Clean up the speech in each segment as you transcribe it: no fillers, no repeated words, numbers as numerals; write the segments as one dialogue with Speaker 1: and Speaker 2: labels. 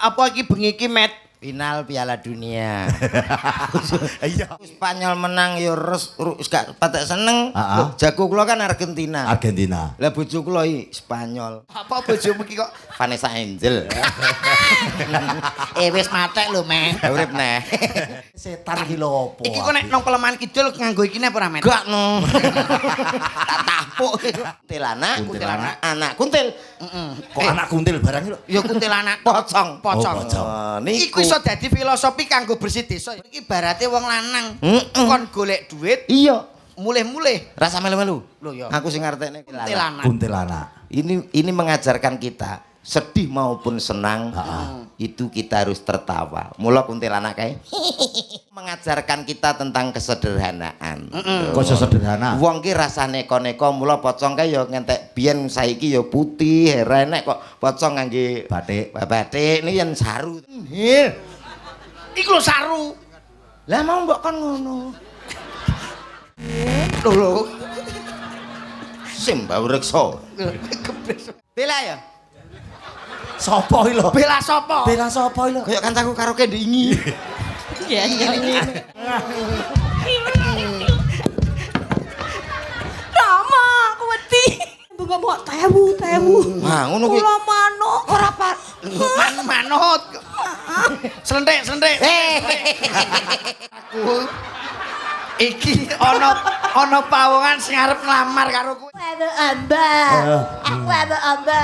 Speaker 1: Apa iki bengi iki, Met?
Speaker 2: Final Piala Dunia.
Speaker 3: Iya.
Speaker 2: Spanyol menang ya res gak patek seneng.
Speaker 3: Heeh.
Speaker 2: Loh, jago kula kan Argentina.
Speaker 3: Argentina.
Speaker 2: Lah bojo kula iki Spanyol.
Speaker 1: Apa bojomu iki kok
Speaker 2: Vanessa Angel.
Speaker 1: eh wis matek lho, Met.
Speaker 2: Urip neh.
Speaker 3: Setan ki lho opo?
Speaker 1: Iki kok nek nang Pelemahan Kidul nganggo iki apa ora, Met?
Speaker 2: Gak no. Tak tapuk. Kuntilanak,
Speaker 3: Kuntilanak.
Speaker 2: anak kuntil.
Speaker 3: Kok anak kuntil barang iki lho.
Speaker 1: Ya kuntilanak
Speaker 2: Pocong.
Speaker 1: pocong.
Speaker 3: Oh, pocong.
Speaker 2: Oh,
Speaker 1: Iku iso dadi filosofi kanggo bersih desa. Iki ibarate wong lanang kon golek duit
Speaker 2: Iya.
Speaker 1: mulih-mulih.
Speaker 2: Rasa melu-melu.
Speaker 1: Lho ya.
Speaker 2: Aku sing ngartekne
Speaker 1: Kuntilanak.
Speaker 3: Kuntilanak.
Speaker 2: Ini mengajarkan kita sedih maupun senang itu kita harus tertawa. Mula kuntilanak kae mengajarkan kita tentang kesederhanaan.
Speaker 3: Kok iso sederhana?
Speaker 2: Wong ki rasane neko-neko, mula pocong kae ya ngentek biyen saiki ya putih, enek kok pocong ngangge
Speaker 3: Batik.
Speaker 2: Batik ini yen saru.
Speaker 1: Hil. Iku lho saru.
Speaker 2: Lah mau mbok kon ngono.
Speaker 1: Lho lho.
Speaker 2: Simbau reksa. Bela ya.
Speaker 3: Sopo iki lho?
Speaker 1: Bela sapa?
Speaker 3: Bela sopo iki lho?
Speaker 2: Kayak kancaku karaoke ndingi.
Speaker 1: Iya iya.
Speaker 4: Rama, aku wedi. Bunga mau tewu, tewu.
Speaker 2: Wah, ngono kuwi.
Speaker 4: Kula manuk.
Speaker 2: Ora pak.
Speaker 1: Manut. Slentik, slentik.
Speaker 2: Eh.
Speaker 1: Aku iki ana ana pawongan sing arep nglamar karo kowe.
Speaker 4: Aku amba. Aku amba.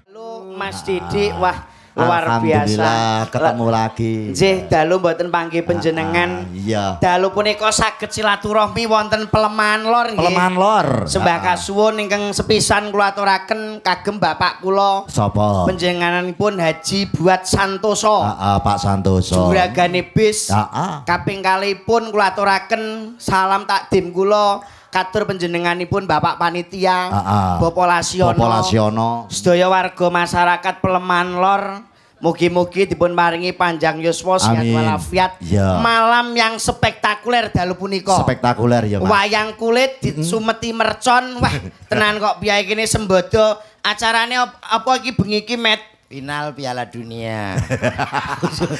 Speaker 1: Halo Mas Didik, wah luar biasa.
Speaker 3: Alhamdulillah ketemu lagi.
Speaker 1: Nggih, dalu mboten panggih panjenengan.
Speaker 3: Ah, iya.
Speaker 1: Dalu punika saged silaturahmi wonten Pelemahan Lor nggih.
Speaker 3: Pelemahan Lor.
Speaker 1: Sembah
Speaker 3: Ah.
Speaker 1: kasuwun ingkang sepisan kula aturaken kagem bapak kula.
Speaker 3: Sapa?
Speaker 1: Panjenenganipun Haji Buat Santoso.
Speaker 3: Heeh, Pak Santoso.
Speaker 1: Juragane bis.
Speaker 3: Heeh.
Speaker 1: Kaping kalihipun kula aturaken salam takdim kula katur panjenenganipun Bapak Panitia,
Speaker 3: Heeh.
Speaker 1: Bapak Lasiono.
Speaker 3: Bapak Lasiono.
Speaker 1: Sedaya warga masyarakat Pelemahan Lor, mugi-mugi dipun paringi panjang yuswa sehat
Speaker 3: Amin.
Speaker 1: walafiat.
Speaker 3: Iya.
Speaker 1: Malam yang spektakuler dalu punika.
Speaker 3: Spektakuler ya, Mas.
Speaker 1: Wayang kulit disumeti mercon. Wah, tenan kok piye kene sembodo. Acarane apa iki bengi iki, Met?
Speaker 2: Final Piala Dunia.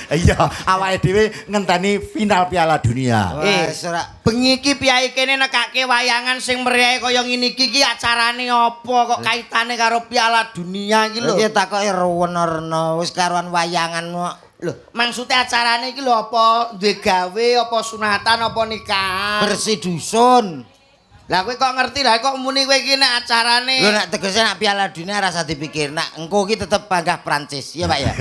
Speaker 3: Iya, awake dhewe ngenteni final Piala Dunia.
Speaker 2: Wah,
Speaker 1: Eh,
Speaker 2: ora
Speaker 1: bengi iki piye kene nekake wayangan sing meriah kaya ngene iki iki acarane apa kok kaitane karo Piala Dunia iki lho.
Speaker 2: Iki takoke rena-rena wis karuan wayangan kok.
Speaker 1: Lho, maksude acarane iki lho apa duwe gawe apa sunatan apa nikahan?
Speaker 2: Bersih dusun.
Speaker 1: Lah kowe kok ngerti lah kok muni kowe iki nek acarane.
Speaker 2: Lho nek tegese nek Piala Dunia rasa dipikir nek engko iki tetep panggah Prancis, iya Pak ya.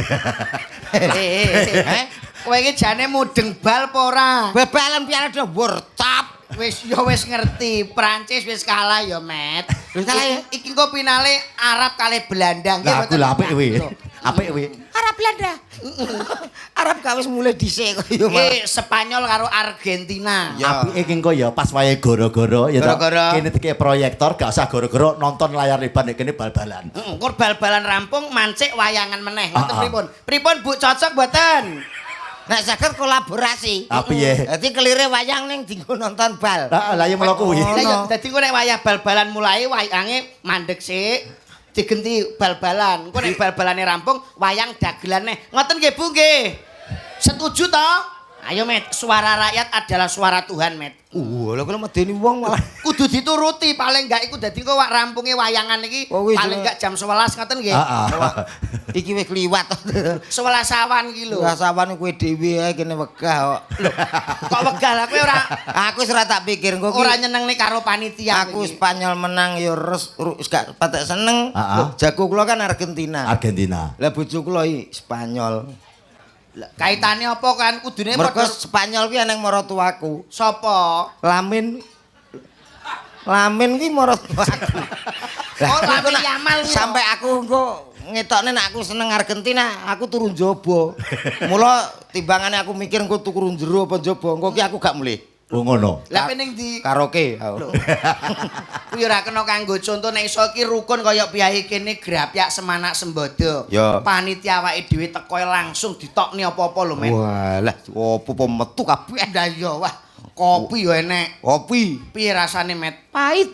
Speaker 1: Eh, kowe iki jane mudeng bal apa ora?
Speaker 2: Bebalan Piala Dunia World Cup.
Speaker 1: Wis ya wis ngerti, Prancis wis kalah ya, Met.
Speaker 2: Wis kalah ya?
Speaker 1: Iki engko finale Arab kalih Belanda. Nggih,
Speaker 3: Lah aku
Speaker 1: mboten?
Speaker 3: lah apik kuwi.
Speaker 1: Lho.
Speaker 3: Apik kuwi.
Speaker 2: Arab Belanda. Arab gak wis mulai dhisik kok ya malah.
Speaker 1: Iki Spanyol karo Argentina.
Speaker 2: Ya.
Speaker 3: Apike ki engko ya pas wayahe goro-goro ya toh.
Speaker 2: Goro-goro.
Speaker 3: Kene dikek proyektor gak usah goro-goro nonton layar lebar nek kene bal-balan.
Speaker 1: Heeh, kur bal-balan rampung mancik wayangan meneh. Ngoten
Speaker 3: Ah, ah.
Speaker 1: pripun? Pripun Bu cocok mboten?
Speaker 2: Nek saged kolaborasi.
Speaker 3: Ah, piye?
Speaker 2: Dadi kelire wayang ning dienggo nonton bal.
Speaker 3: Heeh, lah ya mula kuwi.
Speaker 2: Oh.
Speaker 1: Lah ya dadi engko nek wayah bal-balan mulai wayange mandek sik digenti bal-balan. Engko nek bal-balane rampung wayang dagelan neh. Ngoten nggih Bu nggih. Setuju to? Ayo Met, suara rakyat adalah suara Tuhan, Met.
Speaker 2: Lha kok medeni wong malah.
Speaker 1: Kudu dituruti paling enggak iku dadi engko wak rampunge wayangan iki
Speaker 2: Oh, kuwi
Speaker 1: paling
Speaker 2: jenenge-
Speaker 1: enggak jam 11 ngoten nggih.
Speaker 3: Heeh.
Speaker 2: Iki wis kliwat.
Speaker 1: 11 awan iki lho.
Speaker 2: Rasawan kowe dhewe ae kene wegah kok.
Speaker 1: Lho, kok wegah lah kowe ora
Speaker 2: Aku wis ora tak pikir engko ki
Speaker 1: ora nyenengne karo panitia.
Speaker 2: aku
Speaker 1: kowe iki.
Speaker 2: Spanyol menang ya res gak patek seneng.
Speaker 3: Heeh.
Speaker 2: Loh, jago kula kan Argentina.
Speaker 3: Argentina.
Speaker 2: Lah bojo kula iki Spanyol.
Speaker 1: Lah, kaitane apa kan kudune
Speaker 2: Mergo
Speaker 1: padha
Speaker 2: Spanyol kuwi eneng maratuaku.
Speaker 1: sapa?
Speaker 2: Lamin Lamin kuwi maratuaku. Lah
Speaker 1: Oh,
Speaker 2: aku
Speaker 1: Lamin
Speaker 2: nak-
Speaker 1: Yamal kuwi.
Speaker 2: Sampai aku engko ngetokne nek aku seneng Argentina, aku turu njaba. Mula timbangane aku mikir engko turu jero apa njaba, engko ki aku gak mulih.
Speaker 3: Oh ngono.
Speaker 1: Lah pening ndi?
Speaker 2: Karaoke. Aku.
Speaker 1: Kuwi ora kena kanggo conto nek iso iki rukun kaya piyai kene grapyak semanak sembodo.
Speaker 2: Ya.
Speaker 1: Panitia awake dhewe teko langsung ditokne apa-apa lho, Men.
Speaker 2: Walah, opo-opo metu kabeh.
Speaker 1: Lah iya, wah, kopi yo enek.
Speaker 2: Kopi
Speaker 1: Piye rasane, Met?
Speaker 2: pahit.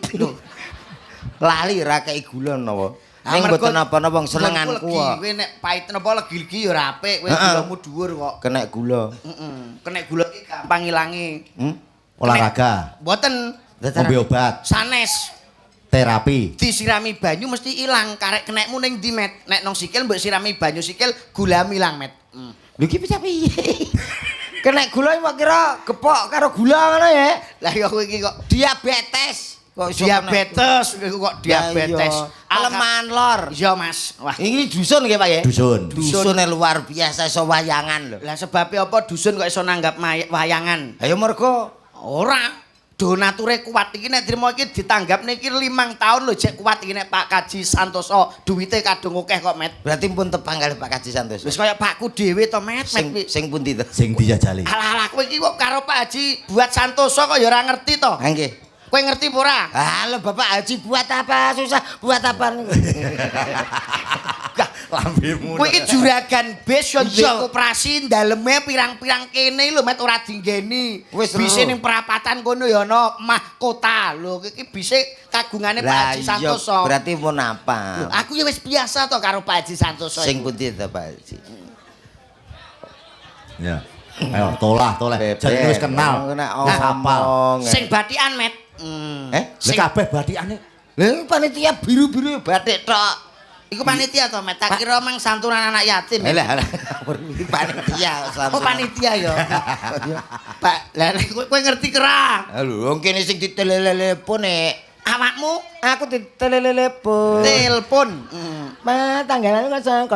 Speaker 2: Lali ra kei gula napa. Ning mboten napa-napa wong senenganku kok.
Speaker 1: Kowe nek pait napa legi-legi ya ora apik, kowe gulamu dhuwur kok.
Speaker 2: Kenek gula.
Speaker 1: Heeh. Kenek gula iki gampang ilange.
Speaker 3: Olahraga,
Speaker 1: Mboten
Speaker 3: ngombe obat,
Speaker 1: sanes.
Speaker 3: Terapi.
Speaker 1: Disirami banyu mesti ilang, karek kenekmu ning ndi, Met? Nek nang sikil mbok sirami banyu sikil, gulamu ilang, Met.
Speaker 2: Lho iki piye? Kenek gula mbok kira gepok karo gula ngono ya?
Speaker 1: Lah ya kowe iki kok
Speaker 2: diabetes. Kok iso
Speaker 1: diabetes, kok diabetes.
Speaker 2: Pelemahan Lor.
Speaker 1: Iya, Mas. Wah.
Speaker 2: Ini dusun nggih, Pak ya?
Speaker 3: Dusun.
Speaker 2: Dusune luar biasa iso wayangan lho.
Speaker 1: Lah sebabe apa dusun kok iso nanggap wayangan?
Speaker 2: Ayo mergo
Speaker 1: ora donature kuat iki nek trimo iki ditanggap niki 5 tahun lho jek kuat iki nek Pak Kaji Santoso duwite kadung akeh kok, Met.
Speaker 2: Berarti pun tepang kali Pak Kaji Santoso.
Speaker 1: Wis kaya pakku dhewe to, Met.
Speaker 2: Sing sing pundi to?
Speaker 3: Sing dijajali.
Speaker 1: Alah-alah kowe iki kok karo Pak Haji buat Santoso kok ya ora ngerti to.
Speaker 2: Ha nggih.
Speaker 1: Kowe ngerti apa ora?
Speaker 2: Halo Bapak Haji buat apa? Susah buat apa niku?
Speaker 3: Lambemu.
Speaker 1: Kowe iki juragan bis yo duwe
Speaker 2: Iya.
Speaker 1: koperasi daleme pirang-pirang kene lho, Met, ora dinggeni.
Speaker 2: Wis
Speaker 1: Bise
Speaker 2: ero.
Speaker 1: ning perapatan kono ya ana mahkota lho. Iki bise kagungane Pak
Speaker 2: Lah
Speaker 1: Haji
Speaker 2: iya,
Speaker 1: Santoso.
Speaker 2: berarti pun apa?
Speaker 1: Lho, aku ya wis biasa to karo Pak Haji Santoso.
Speaker 2: Sing
Speaker 1: iku.
Speaker 2: pundi to Pak Haji?
Speaker 3: Ya. Ayo tolah, tolah. Jadi wis kenal.
Speaker 2: Nek
Speaker 3: Wis hafal.
Speaker 2: ngomong.
Speaker 1: Sing batikan, Met.
Speaker 2: Eh?
Speaker 3: Lah kabeh bathikane.
Speaker 2: Lha panitia biru-biru batik tok.
Speaker 1: Iku panitia to, Met. Tak kira mang santunan anak yatim.
Speaker 2: Lah lah iki panitia
Speaker 1: Oh, panitia ya. Pak, lah kowe ngerti kera?
Speaker 2: Lho wong kene sing ditelepon nek
Speaker 1: Awakmu
Speaker 2: aku ditelepon.
Speaker 1: telepon.
Speaker 2: Ma tanggalane 00.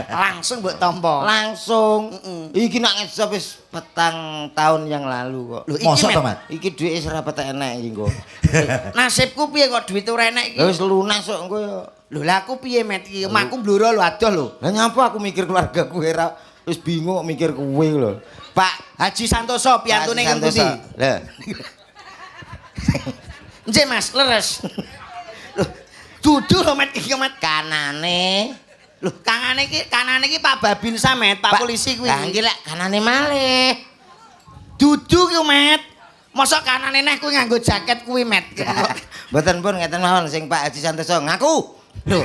Speaker 1: Langsung mbok tampa.
Speaker 2: Langsung. Iki nak ngesop wis 4 tahun yang lalu kok.
Speaker 1: Lho iki
Speaker 3: Mosok to, Mat?
Speaker 2: Iki duwike wis ora patek enek iki engko.
Speaker 1: Nasibku piye kok duit ora enek iki?
Speaker 2: Lah wis lunas kok engko ya.
Speaker 1: Lho lah aku piye, Met iki? Omahku mbloro lho adoh lho.
Speaker 2: Lah nyapa aku mikir keluargaku ora wis bingung kok mikir kowe lho. Pak
Speaker 1: Haji Santoso piyantune
Speaker 2: Pak
Speaker 1: ing pundi?
Speaker 2: Lah.
Speaker 1: Nggih, Mas, leres. Lho, dudu lho, Met, iki Met.
Speaker 2: Kanane
Speaker 1: Lho, kanane iki Pak Babinsa, Met, Pak polisi kuwi.
Speaker 2: Lah nggih lek kanane malih.
Speaker 1: Dudu ku, Met. Mosok kanane neh kuwi nganggo jaket kuwi, Met.
Speaker 2: Mboten pun ngeten mawon sing Pak Haji Santoso ngaku.
Speaker 1: Lho,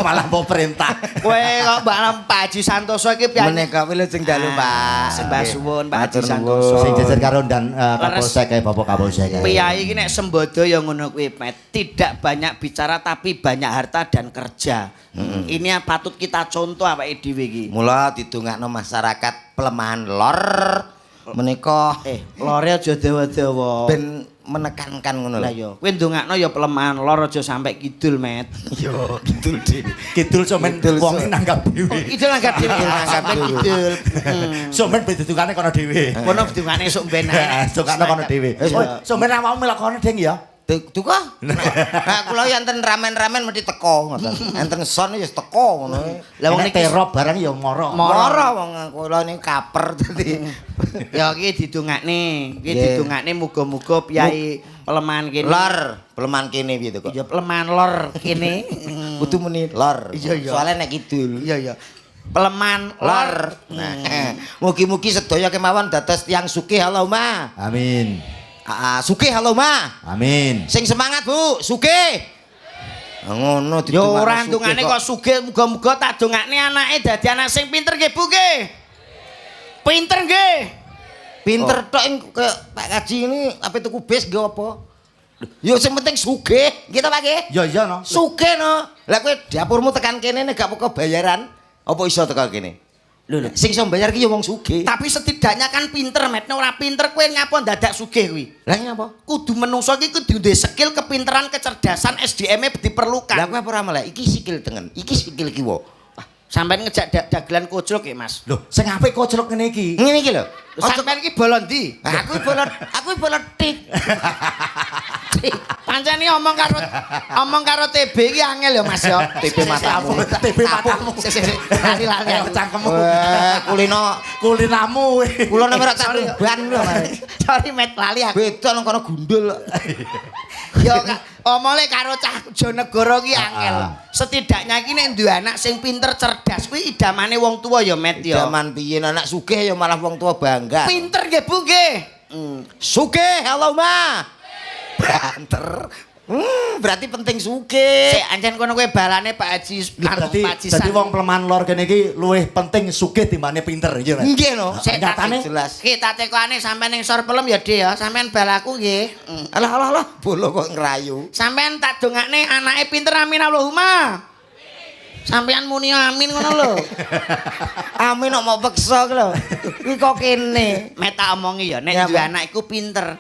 Speaker 3: Malah mau perintah.
Speaker 1: kowe kok mbak Pak Haji Santoso iki piye?
Speaker 2: Menika wilujeng dalu, Pak.
Speaker 1: Sembah suwun Pak Haji
Speaker 2: Matur
Speaker 1: Santoso.
Speaker 2: nuwun.
Speaker 3: Sing jejer karo dan Kapolsek kae Bapak Kapolsek kae.
Speaker 1: Priyayi iki nek sembodo ya ngono kuwi, Met. Tidak banyak bicara tapi banyak harta dan kerja. Ini yang patut kita contoh awake dhewe iki.
Speaker 2: Mula didongakno masyarakat Pelemahan Lor menika
Speaker 1: Lore aja dawa-dawa.
Speaker 2: ben menekankan ngono
Speaker 1: Lah
Speaker 2: lho.
Speaker 1: ya, kowe ndongakno ya Pelemahan Lor aja sampai kidul, Met.
Speaker 2: Yo, kidul dhewe.
Speaker 3: Kidul somen
Speaker 2: Kidul,
Speaker 3: wong nanggap dhewe.
Speaker 1: Kidul nanggap dhewe.
Speaker 2: Kidul nanggap
Speaker 1: Sampai
Speaker 2: dhewe.
Speaker 1: kidul.
Speaker 3: Somen ben didukane kono dhewe.
Speaker 1: Kono dongane sok ben ae.
Speaker 3: Sukane kono dhewe.
Speaker 2: Wis,
Speaker 3: Oh, somen awakmu melok kono ding ya.
Speaker 2: Duka. Nah, kula ya enten ramen-ramen mesti teko ngoten. Enten son ya teko ngono.
Speaker 1: Lah wong
Speaker 3: Nek
Speaker 1: niki
Speaker 3: terop barang ya moro.
Speaker 2: Moro wong kula niku kaper dadi.
Speaker 1: Ya iki didongakne, iki
Speaker 2: Nggih.
Speaker 1: didongakne muga-muga piyai Pelemahan kene.
Speaker 2: Lor, Pelemahan kene piye to kok?
Speaker 1: Ya Pelemahan Lor kene.
Speaker 2: Kudu muni lor.
Speaker 1: Iya, iya.
Speaker 2: Soale nek kidul.
Speaker 1: Iya iya. Pelemahan
Speaker 2: Lor. Nah, mugi-mugi sedaya kemawon dados tiyang sugih Allahumma.
Speaker 3: Amin.
Speaker 2: Sugih Allahumma.
Speaker 3: Amin.
Speaker 2: Sing semangat, Bu, sugih. Ngono
Speaker 1: Ya
Speaker 2: didongakno
Speaker 1: ora
Speaker 2: sugih
Speaker 1: ndongane kok sugih, muga-muga tak dongakne anake dadi anak sing pinter nggih, Bu nggih. Pinter nggih.
Speaker 2: Pinter tok ing kaya Pak Kaji ini ape tuku bis nggih apa? Yo sing penting sugih, nggih to Pak nggih?
Speaker 3: Ya iya no.
Speaker 2: Sugih no. Lah kowe dapurmu tekan kene nek gak poko bayaran, apa iso tekan kene?
Speaker 1: Lho lho.
Speaker 2: Sing iso bayar ki ya wong sugih.
Speaker 1: Tapi setidaknya kan pinter, Met. Nek ora pinter kowe ngapa ndadak sugih kuwi?
Speaker 2: Lah ngapa?
Speaker 1: Kudu menungso iki kudu duwe skill, kepinteran, kecerdasan, SDM-e diperlukan.
Speaker 2: Lah kowe apa ora melek? Iki sikil tengen, iki sikil kiwa.
Speaker 1: Sampeyan ngejak dagelan koclok ya, Mas.
Speaker 3: Lho, sing apik koclok ngene iki.
Speaker 2: Ngene iki lho.
Speaker 1: Sampeyan iki bolon ndi?
Speaker 2: Aku bolot, aku bolot tik.
Speaker 1: Pancen iki omong karo TB iki angel ya, Mas ya.
Speaker 2: TB matamu.
Speaker 3: TB matamu.
Speaker 1: Sik sik sik. Lali-lali
Speaker 3: Ayo
Speaker 1: aku.
Speaker 3: cangkemmu.
Speaker 2: Wah, kulino
Speaker 3: Kulinamu.
Speaker 2: kula nek ora tak ban lho. Mas.
Speaker 1: Sorry, Met, lali aku.
Speaker 2: Beda nang kono gundul.
Speaker 1: Ya omole karo cah Jonegoro ki angel.
Speaker 3: Ah.
Speaker 1: Setidaknya iki nek duwe anak sing pinter cerdas kuwi idamane wong tua ya, Met ya.
Speaker 2: Zaman piye anak sugih ya malah wong tua bangga.
Speaker 1: Pinter nggih, Bu nggih.
Speaker 2: Sugih Allahumma. Banter. Berarti penting sugih.
Speaker 1: Sik ancen kono kowe balane Pak Haji anu
Speaker 3: Dadi
Speaker 1: Pak Haji
Speaker 3: dadi wong Plemahan Lor kene iki luwih penting sugih timbane pinter iya Mas.
Speaker 2: Nggih no.
Speaker 1: Sik
Speaker 3: Nyatane
Speaker 2: jelas.
Speaker 1: Ki tak tekokane sampean ning sor pelem ya, Dik ya. Sampean balaku nggih.
Speaker 2: Alah alah alah, bolo kok ngrayu.
Speaker 1: Sampean tak dongakne anake pinter amin Allahumma. Sampean muni amin ngono lho.
Speaker 2: Amin kok mau peksa ki lho. Iki kok kene.
Speaker 1: Mek tak omongi ya nek
Speaker 2: Ya,
Speaker 1: duwe
Speaker 2: apa?
Speaker 1: anak iku pinter.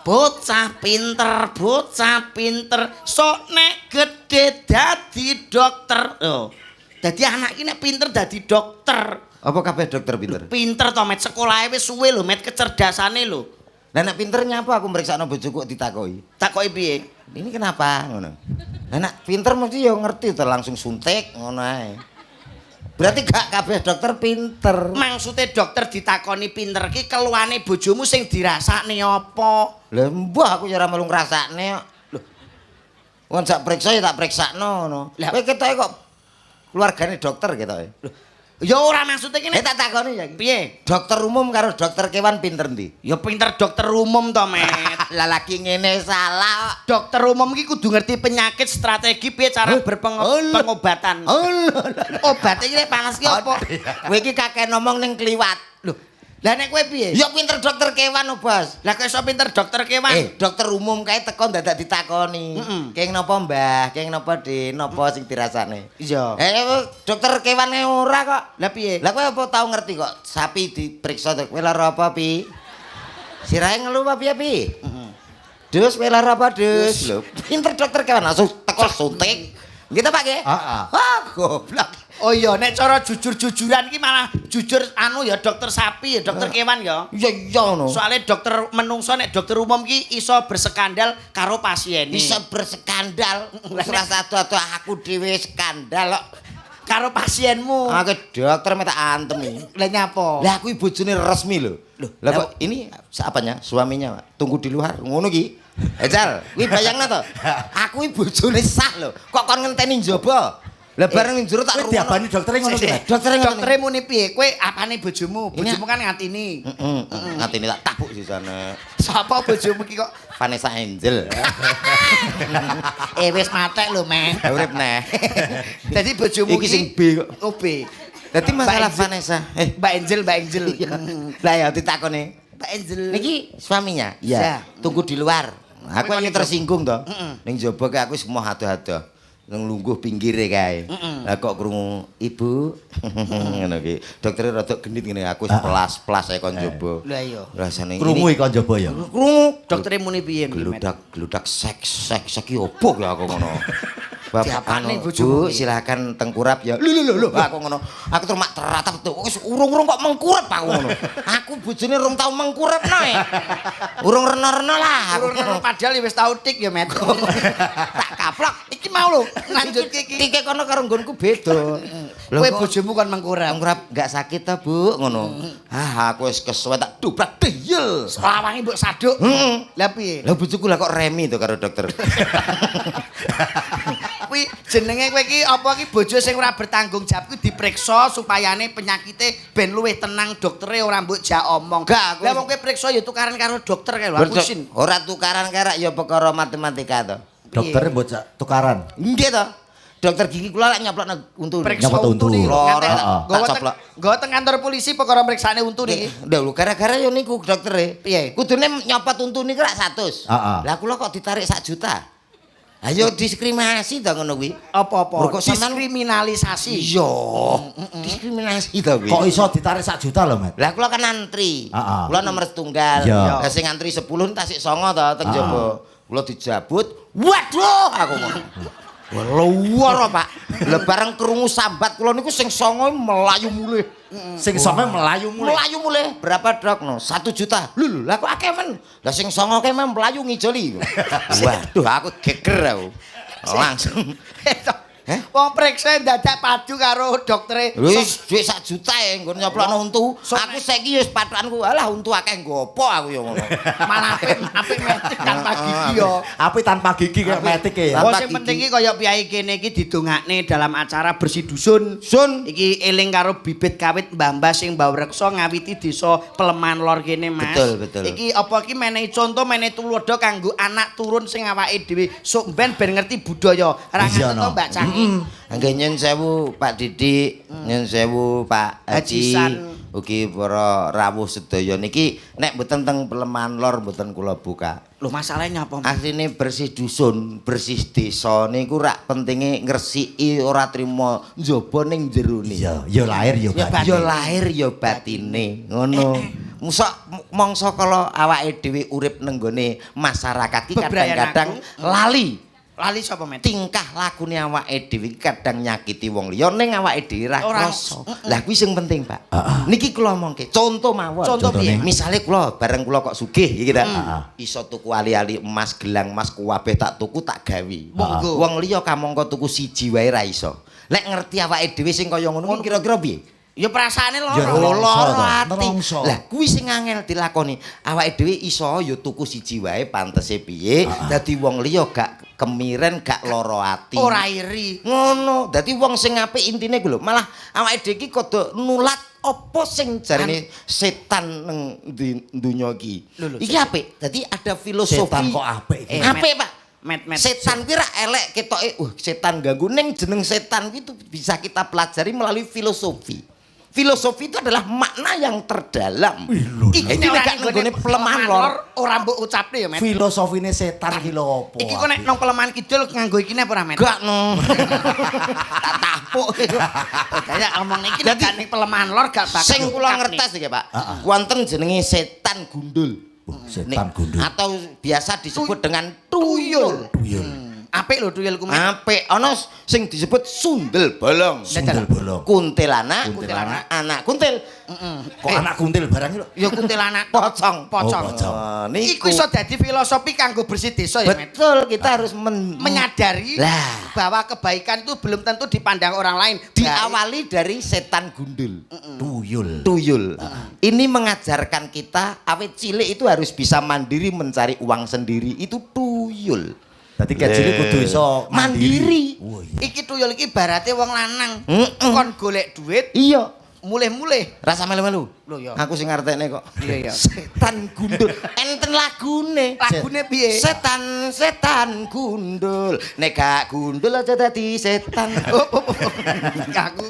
Speaker 1: Bocah pinter, bocah pinter, sok nek gedhe dadi dokter. Lho. Dadi anak iki nek pinter dadi dokter.
Speaker 2: Apa kabeh dokter pinter?
Speaker 1: Pinter to, Met, sekolahe wis suwe lho, Met, kecerdasane lho.
Speaker 2: Lah nek pinter nyapa aku mriksakno bojoku kok ditakoki.
Speaker 1: Takoki piye?
Speaker 2: Ini kenapa ngono? Lah nek pinter mesti ya ngerti to langsung suntik ngono ae. Berarti gak kabeh dokter pinter.
Speaker 1: Maksude dokter ditakoni pinter ki keluhane bojomu sing dirasakne apa?
Speaker 2: Lah mbah aku ya ora melu ngrasakne kok. Lho. Wong sak periksa ya tak periksakno ngono.
Speaker 1: Lah-
Speaker 2: Kowe ketoke kok keluargane dokter ketoke.
Speaker 1: Lho, ya ora maksude ki
Speaker 2: Eh
Speaker 1: nek
Speaker 2: tak takoni ya.
Speaker 1: piye?
Speaker 2: Dokter umum karo dokter kewan pinter ndi?
Speaker 1: Ya pinter dokter umum to, Met.
Speaker 2: Lah lagi ngene salah kok.
Speaker 1: Dokter umum ki kudu ngerti penyakit, strategi piye cara
Speaker 2: Alah.
Speaker 1: pengobatan. Obatnya iki nek panas ki apa?
Speaker 2: Kowe iki kakek ngomong ning kliwat.
Speaker 1: Lho, lah nek kowe piye?
Speaker 2: Ya pinter dokter kewan oh, Bos.
Speaker 1: Lah kok iso pinter dokter kewan?
Speaker 2: Dokter umum kae teko dadak ditakoni. Keng napa Mbah? Keng napa Dik? Napa sing dirasakne?
Speaker 1: Iya.
Speaker 2: Dokter kewane ora kok.
Speaker 1: Lah piye?
Speaker 2: Lah kowe apa tau ngerti kok sapi diperiksa to? Kowe lara apa, Pi? Sirahe ngelu apa piye, Pi? Dus kowe lara apa, Dus? Lho, pinter dokter kewan langsung teko suntik. Gitu Pak nggih?
Speaker 3: Heeh.
Speaker 2: Ah, goblok.
Speaker 1: Oh iya, nek cara jujur-jujuran ki malah jujur anu ya dokter sapi ya, dokter kewan ya.
Speaker 2: Iya iya ngono.
Speaker 1: Soalnya dokter menungso nek dokter umum ki iso berskandal karo pasiene.
Speaker 2: Bisa berskandal. Ora satu aku dhewe skandal kok.
Speaker 1: Karo pasienmu.
Speaker 2: Aku dokter minta antem iki.
Speaker 1: Lah nyapa?
Speaker 2: Lah aku bojone resmi lho. Lah kok ini apanya? Suaminya, Pak. Tunggu di luar ngono ki. Ejal, kuwi bayangno to. Aku iki bojone sah lho. Kok kon ngenteni njaba? Lah bareng ning jero tak
Speaker 3: Kowe diabani doktere ngono ki, Mas.
Speaker 2: Doktere ngono.
Speaker 1: Doktere muni piye? Kowe apane bojomu? Bojomu kan ngatini.
Speaker 2: Heeh, ngatini tak tabuk sisane.
Speaker 1: Sapa bojomu ki kok
Speaker 2: Vanessa Angel.
Speaker 1: Wis matek lho, Meh.
Speaker 2: Urip neh.
Speaker 1: Dadi bojomu
Speaker 2: Iki sing B kok.
Speaker 1: Oh, B.
Speaker 2: Dadi masalah
Speaker 1: Mbak Angel.
Speaker 2: Vanessa.
Speaker 1: Mbak Angel, Mbak Angel.
Speaker 2: Lah ya ditakoni.
Speaker 1: Mbak Angel.
Speaker 2: Niki suaminya?
Speaker 1: Iya.
Speaker 2: Tunggu di luar. Aku
Speaker 1: Kowe
Speaker 2: ini
Speaker 1: kon
Speaker 2: tersinggung to. Ning jaba kae aku wis moh adoh-adoh. Nang lungguh pinggire kae. Lah kok krungu ibu ngono ki. Doktere rada genit ngene aku wis pelas-pelas ae kon jaba.
Speaker 1: Lah iya.
Speaker 2: Rasane
Speaker 3: Krungu iki kon njaba ya.
Speaker 2: Krungu.
Speaker 1: Doktere muni piye niki, Met?
Speaker 2: Gludak gludak seks seks seks ki opo ki aku ngono. Bapak
Speaker 1: Diapane
Speaker 2: anu,
Speaker 1: bojomu
Speaker 2: Bu,
Speaker 1: ki?
Speaker 2: silakan tengkurap ya. Lho lho lho aku ngono. Aku terus mak teratap tuh. Wis urung-urung kok mengkurep aku ngono. Aku bojone urung tau mengkurep noe. Urung rena-rena lah aku.
Speaker 1: Urung padahal ya wis tau tik ya, Met.
Speaker 2: Tak kaplok.
Speaker 1: Iki mau lho, lanjutke iki.
Speaker 2: Tike kono karo nggonku beda. Lho,
Speaker 1: Kowe
Speaker 2: kok
Speaker 1: bojomu kon mengkurep.
Speaker 2: mengkurep gak sakit ta, Bu? Ngono. Ah, aku wis kesuwen tak dobrak deyel.
Speaker 1: Lawange mbok saduk.
Speaker 2: Heeh.
Speaker 1: Lah piye?
Speaker 2: Lah bojoku lah kok remi to karo dokter.
Speaker 1: Kuwi jenenge kowe iki apa iki bojo sing ora bertanggung jawab kuwi diperiksa supayane penyakite ben luwih tenang doktere ora mbok jak omong.
Speaker 2: Gak, aku-
Speaker 1: Lah wong kowe periksa ya tukaran karo dokter kae lho aku isin.
Speaker 2: Ora tukaran karo ya perkara matematika to.
Speaker 3: Doktere mbok tukaran.
Speaker 2: Nggih to. Dokter gigi kula lak nyoplokno untu.
Speaker 1: Periksa
Speaker 3: Nyopot
Speaker 1: untu
Speaker 3: untu.
Speaker 1: niki lho.
Speaker 2: Loro,
Speaker 1: Ngantek-
Speaker 2: tak
Speaker 1: nggawa teng-
Speaker 2: coplok.
Speaker 1: Nggawa teng kantor polisi perkara mriksane untu niki.
Speaker 2: Lha lho gara-gara ya niku doktere.
Speaker 1: Piye?
Speaker 2: Kudune nyopot untu niku rak 100.
Speaker 3: Heeh.
Speaker 2: Lah kula kok ditarik 1 juta. Ayo diskriminasi to ngono kuwi.
Speaker 1: Apa-apa?
Speaker 2: Mergo sampean-
Speaker 1: Diskriminalisasi.
Speaker 2: Iya. Diskriminasi to kuwi.
Speaker 3: Kok iso ditarik 1 juta lho, Met?
Speaker 2: Lah kula kan antri.
Speaker 3: Heeh.
Speaker 2: Kula nomor setunggal.
Speaker 3: Iya.
Speaker 2: Lah sing antri 10 tasik 9 to teng jaba. Kula dijabut. Waduh aku ngono. Wah, luwara, Pak. Lah bareng krungu sambat kula niku sing 9 melayu mulih.
Speaker 3: Sing songo melayu mulih.
Speaker 2: Melayu mulih. Berapa, Dok? No, 1 juta. Lho lho, lah kok akeh men. Lah sing 9 kae men melayu ngijoli. Waduh, aku geger aku. Langsung. Eh?
Speaker 1: Wong preksa dadak padu karo doktere.
Speaker 2: Wis dhuwit sak juta e nggon nyoplokno untu. Aku saiki wis pathokanku, alah untu akeh nggo apa aku ya ngono.
Speaker 1: Malah apik apik metik tanpa gigi yo.
Speaker 3: Apik tanpa gigi kayak metik ya.
Speaker 1: Oh
Speaker 2: Tanpa
Speaker 1: sing
Speaker 2: gigi.
Speaker 1: penting iki kaya piyai kene iki didongakne dalam acara bersih dusun.
Speaker 2: Sun.
Speaker 1: Iki eling karo bibit kawit mbah-mbah sing mbaureksa ngawiti desa Pelemahan Lor kene, Mas.
Speaker 2: Betul, betul.
Speaker 1: Iki apa iki menehi contoh, menehi tuladha kanggo anak turun sing awake dhewe sok ben ben ngerti budaya. Ora
Speaker 3: Iya,
Speaker 1: ngerti to
Speaker 3: no.
Speaker 1: Mbak Cangi.
Speaker 2: Nggih nyun sewu Pak Didik, nyun sewu Pak
Speaker 1: Haji
Speaker 2: Haji.
Speaker 1: San.
Speaker 2: Ugi para rawuh sedaya niki nek mboten teng Pelemahan Lor mboten kula buka.
Speaker 1: Lho masalahnya apa? Mas?
Speaker 2: Asline bersih dusun, bersih desa niku rak pentinge ngresiki ora trimo njaba ning jerone.
Speaker 3: Iya, ya lahir ya
Speaker 1: Ya,
Speaker 3: batin.
Speaker 2: Ya lahir ya batine, ngono. Musok mangsa kala awake dhewe urip nenggone masyarakat iki
Speaker 1: Bebrayan
Speaker 2: kadang-kadang
Speaker 1: aku.
Speaker 2: lali
Speaker 1: Lali sapa, Met?
Speaker 2: tingkah lakune awake dhewe iki kadang nyakiti wong liya ning awake dhewe ra
Speaker 1: Ora.
Speaker 2: krasa. Lah kuwi sing penting, Pak. Niki kula omongke, contoh mawon.
Speaker 1: Contoh piye?
Speaker 2: Misale kula bareng kula kok sugih iki ta. Iso tuku ali-ali emas, gelang emas kuwabeh tak tuku tak gawe.
Speaker 1: Monggo.
Speaker 2: Wong liya kamangka tuku siji wae ra iso. Lek ngerti awake dhewe sing kaya ngono kuwi kira-kira piye?
Speaker 1: Ya perasaane
Speaker 3: Ya,
Speaker 1: lara.
Speaker 3: nelongso
Speaker 2: Lara
Speaker 3: to,
Speaker 2: ati.
Speaker 3: nelongso.
Speaker 2: Lah kuwi sing angel dilakoni. Awake dhewe iso ya tuku siji wae pantese piye, dadi wong liya gak kemiren, gak lara ati.
Speaker 1: Ora iri.
Speaker 2: Ngono. Dadi wong sing apik intine ku lho, malah awake dhewe iki kudu nulat apa sing jarene setan nang donya iki.
Speaker 1: Lho, lho,
Speaker 2: Iki apik. Dadi ada filosofi.
Speaker 3: Setan kok apik iki.
Speaker 1: Eh,
Speaker 2: Apik, Pak.
Speaker 1: Met, met.
Speaker 2: Setan kuwi ra elek ketoke, wah setan ganggu ning jeneng setan kuwi itu bisa kita pelajari melalui filosofi. Filosofi itu adalah makna yang terdalam.
Speaker 3: Wih, lho.
Speaker 1: Iki
Speaker 2: Iki
Speaker 1: nek
Speaker 2: nek gak nenggone Pelemahan Lor
Speaker 1: ora mbok ucapne ya, Met.
Speaker 3: Filosofine setan ki lho apa?
Speaker 1: Iki kok nek nang Pelemahan Kidul nganggo iki apa ora, Met?
Speaker 2: Gak no. Tak tapuk.
Speaker 1: Kayak omong iki nek gak ning Pelemahan Lor gak bakal.
Speaker 2: Sing kula
Speaker 1: diucapne.
Speaker 2: ngertos iki, Pak. Wonten jenenge setan gundul.
Speaker 3: Setan
Speaker 2: Nek-
Speaker 3: gundul.
Speaker 2: Atau biasa disebut dengan tuyul.
Speaker 3: Tuyul.
Speaker 1: Apik lho tuyulku, Met.
Speaker 2: Apik ana sing disebut sundel bolong.
Speaker 3: Sundel bolong.
Speaker 2: Kuntilanak,
Speaker 3: Kuntilanak.
Speaker 2: anak kuntil,
Speaker 3: Kok anak kuntil barang iki lho.
Speaker 1: Ya kuntilanak.
Speaker 2: pocong.
Speaker 1: Pocong.
Speaker 3: Oh, pocong.
Speaker 2: Oh,
Speaker 1: Iku
Speaker 2: niku.
Speaker 1: iso dadi filosofi kanggo bersih desa ya, Met.
Speaker 2: Betul, kita harus
Speaker 1: Menyadari
Speaker 2: Lah.
Speaker 1: bahwa kebaikan itu belum tentu dipandang orang lain. Baik.
Speaker 2: Diawali dari setan gundul.
Speaker 3: Tuyul.
Speaker 2: Tuyul. Ini mengajarkan kita awet cilik itu harus bisa mandiri mencari uang sendiri. Itu tuyul.
Speaker 3: Dadi ket cilik kudu iso
Speaker 2: Mandiri.
Speaker 3: Wah, iya.
Speaker 1: Iki tuyul iki ibarate wong lanang.
Speaker 2: Mm-mm.
Speaker 1: Kon golek duit,
Speaker 2: Iya.
Speaker 1: mulih-mulih.
Speaker 2: Rasa melu-melu.
Speaker 1: Lho, iya.
Speaker 2: Aku sing ngartekne kok.
Speaker 1: Iya, iya.
Speaker 2: Setan gundul. Enten lagune.
Speaker 1: Lagune piye?
Speaker 2: Setan, setan gundul. Nek gak gundul aja dadi setan.
Speaker 1: Oh, oh, oh. Aku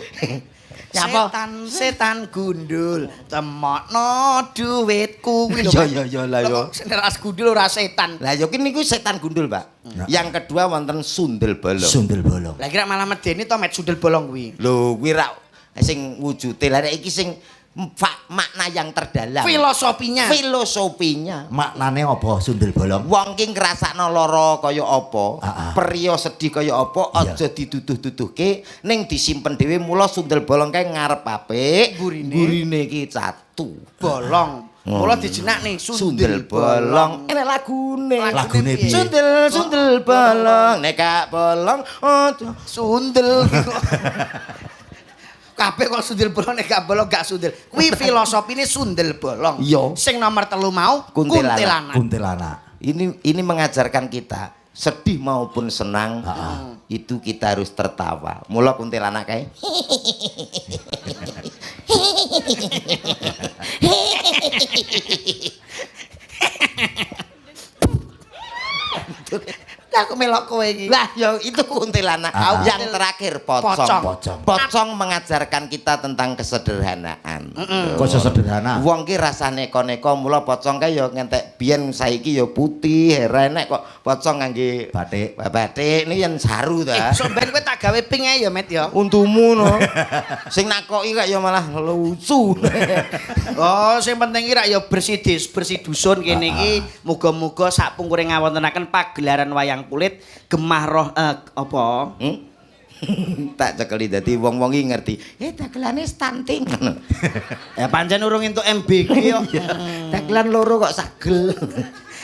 Speaker 2: Nyapa?
Speaker 1: Setan, setan gundul, temokno duitku. Kuwi lho,
Speaker 2: Iya,
Speaker 1: Mas.
Speaker 2: iya, iya, lah,
Speaker 1: Lho,
Speaker 2: iya.
Speaker 1: kok sing ras gundul ora setan.
Speaker 2: Lah ya ki niku setan gundul, Pak. Yang kedua wonten sundel bolong.
Speaker 3: Sundel bolong.
Speaker 1: Lah kira malah medeni to Met sundel bolong kuwi.
Speaker 2: Lho kuwi rak sing wujude. Lah nek iki sing makna yang terdalam.
Speaker 1: Filosofinya.
Speaker 2: Filosofinya.
Speaker 3: Maknane apa sundel bolong?
Speaker 2: Wong ki ngrasakno lara kaya apa, priya sedih kaya apa,
Speaker 3: Iya.
Speaker 2: aja diduduh-duduhke, ning disimpen dhewe mula sundel bolong kae ngarep apik,
Speaker 1: Mburine.
Speaker 2: mburine ki catu.
Speaker 1: Bolong. Mula dijenakne
Speaker 2: Sundel bolong. Enak lagune.
Speaker 3: Lagune piye?
Speaker 2: Sundel sundel bolong, nek gak bolong aja
Speaker 1: Sundel. Kabeh kok sundel bolong nek gak bolong gak sundel. Kuwi filosofine sundel bolong.
Speaker 2: Iya.
Speaker 1: Sing nomor telu mau
Speaker 2: Kuntilanak.
Speaker 1: kuntilanak.
Speaker 3: Kuntilanak.
Speaker 2: Ini mengajarkan kita sedih maupun senang itu kita harus tertawa. Mula kuntilanak kae.
Speaker 1: Lah aku melok kowe iki.
Speaker 2: Lah ya itu kuntilanak. Yang terakhir pocong.
Speaker 1: Pocong.
Speaker 3: Pocong.
Speaker 2: Pocong mengajarkan kita tentang kesederhanaan.
Speaker 3: Kok iso sederhana?
Speaker 2: Wong ki rasane neko-neko mula pocong kae ya ngentek biyen saiki ya putih, herenek kok pocong ngangge
Speaker 3: Batik.
Speaker 2: Batik ini yen saru ta.
Speaker 1: Sok ben kowe tak gawe ping ae ya, Met ya.
Speaker 2: Untumu no. Sing nakoki kok ya malah lucu.
Speaker 1: Oh, sing penting iki rak ya bersih des, bersih dusun kene iki. Muga-muga sak pungkure ngawontenaken pagelaran wayang kulit gemah roh apa?
Speaker 2: Hmm? Tak cekeli dadi wong-wong iki ngerti. Dagelane stunting.
Speaker 1: Ya pancen urung entuk MBG kok.
Speaker 2: Dagelan loro kok sagel.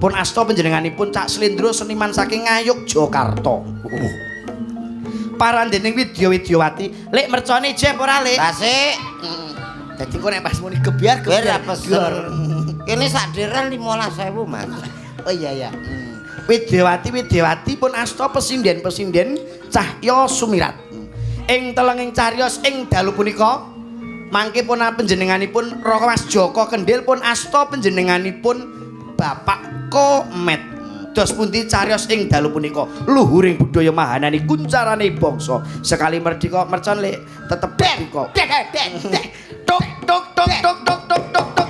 Speaker 1: Pun asta panjenenganipun Cak Slendro seniman saking Ngayogyakarta. Parandening Widya Widyawati, Lek mercone jeh ora, Lek?
Speaker 2: Tasik.
Speaker 1: Dadi kok nek pas muni gebyar
Speaker 2: Kowe
Speaker 1: gebyar.
Speaker 2: ra pesen. Kene sak deren 15.000, Mas.
Speaker 1: Oh iya ya. Widyawati Widyawati pun asta pesinden-pesinden Cahya Sumirat. Ing telenging cariyos ing dalu punika mangke pun panjenenganipun Raka Mas Joko Kendil pun asta panjenenganipun Bapak Komet. Dos pundi cariyos ing dalu punika luhuring budaya mahanani kuncarane bangsa. Sekali merdeka mercon Lek tetep merdeka. Tok tok tok tok tok tok tok tok.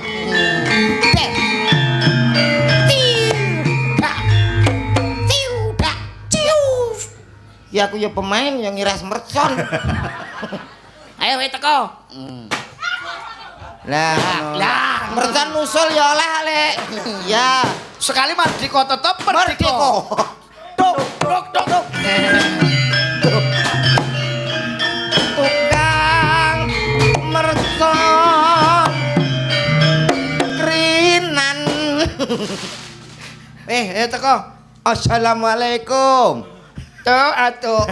Speaker 2: Ya aku ya pemain yang ngiras mercon.
Speaker 1: Ayo we teko.
Speaker 2: Lah,
Speaker 1: Lah.
Speaker 2: mercon nusul ya oleh, Lek. Ya.
Speaker 1: Sekali merdeka tetep merdeka.
Speaker 2: Tok
Speaker 1: Tok tok tok.
Speaker 2: Tukang mercon krinan.
Speaker 1: Eh, teko.
Speaker 2: Assalamualaikum.
Speaker 1: Tok atuk.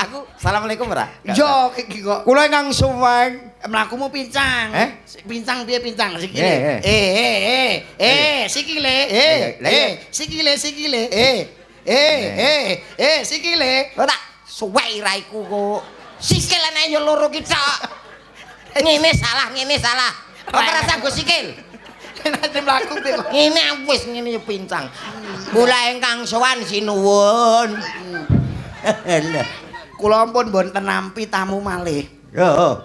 Speaker 2: Aku assalamualaikum ora?
Speaker 1: Yo iki kok
Speaker 2: Kula ingkang suweng.
Speaker 1: Mlakumu pincang.
Speaker 2: Eh?
Speaker 1: Pincang piye pincang sikile? Sikile. Sikile sikile. Sikile.
Speaker 2: Ora tak suwek raiku kok. Sikil ana ya loro ki tok. Ngene salah, ngene salah. Apa rasa nggo sikil?
Speaker 1: Nanti mlaku piye kok.
Speaker 2: Ngene wis ngene ya pincang. Kula ingkang sowan sinuwun. Lah,
Speaker 1: Kula pun mboten nampi tamu malih.
Speaker 2: yo.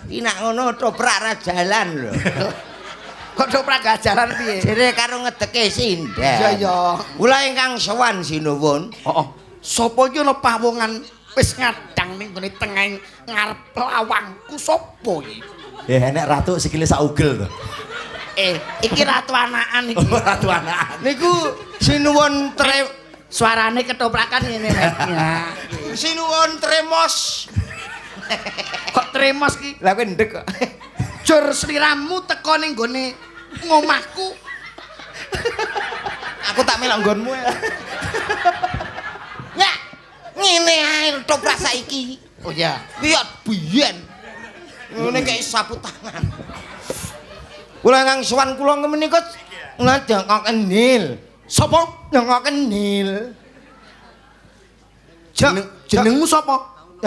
Speaker 2: Iki nak ngono toprak ra jalan lho.
Speaker 1: Kok toprak gak jalan piye?
Speaker 2: Jere karo ngedeke sinden.
Speaker 1: Iya ya.
Speaker 2: Kula ingkang sowan sinuwun.
Speaker 1: Heeh. Sapa iki ana pawongan wis ngadang ning gone tengahing ngarep lawangku sapa iki?
Speaker 3: Ya enek ratu sikile sak ugel to.
Speaker 1: Iki ratu anakan iki.
Speaker 3: Oh, ratu anakan.
Speaker 2: Niku sinuwun tre
Speaker 1: Suarane ketoprakan ngene Mas. Ya.
Speaker 2: Sinuwun tremos.
Speaker 1: Kok tremos ki?
Speaker 2: Lah kowe ndek kok.
Speaker 1: Jur sliramu teko ning gone ngomahku.
Speaker 2: Aku tak melok nggonmu. Ya. Ngene ae toprak saiki.
Speaker 1: Oh iya.
Speaker 2: Iya biyen. Ngene kaya sapu tangan. Kula ingkang sowan kula menika ngajak kendil.
Speaker 1: Sapa?
Speaker 2: Jongkok kendil.
Speaker 1: Jenengmu sapa?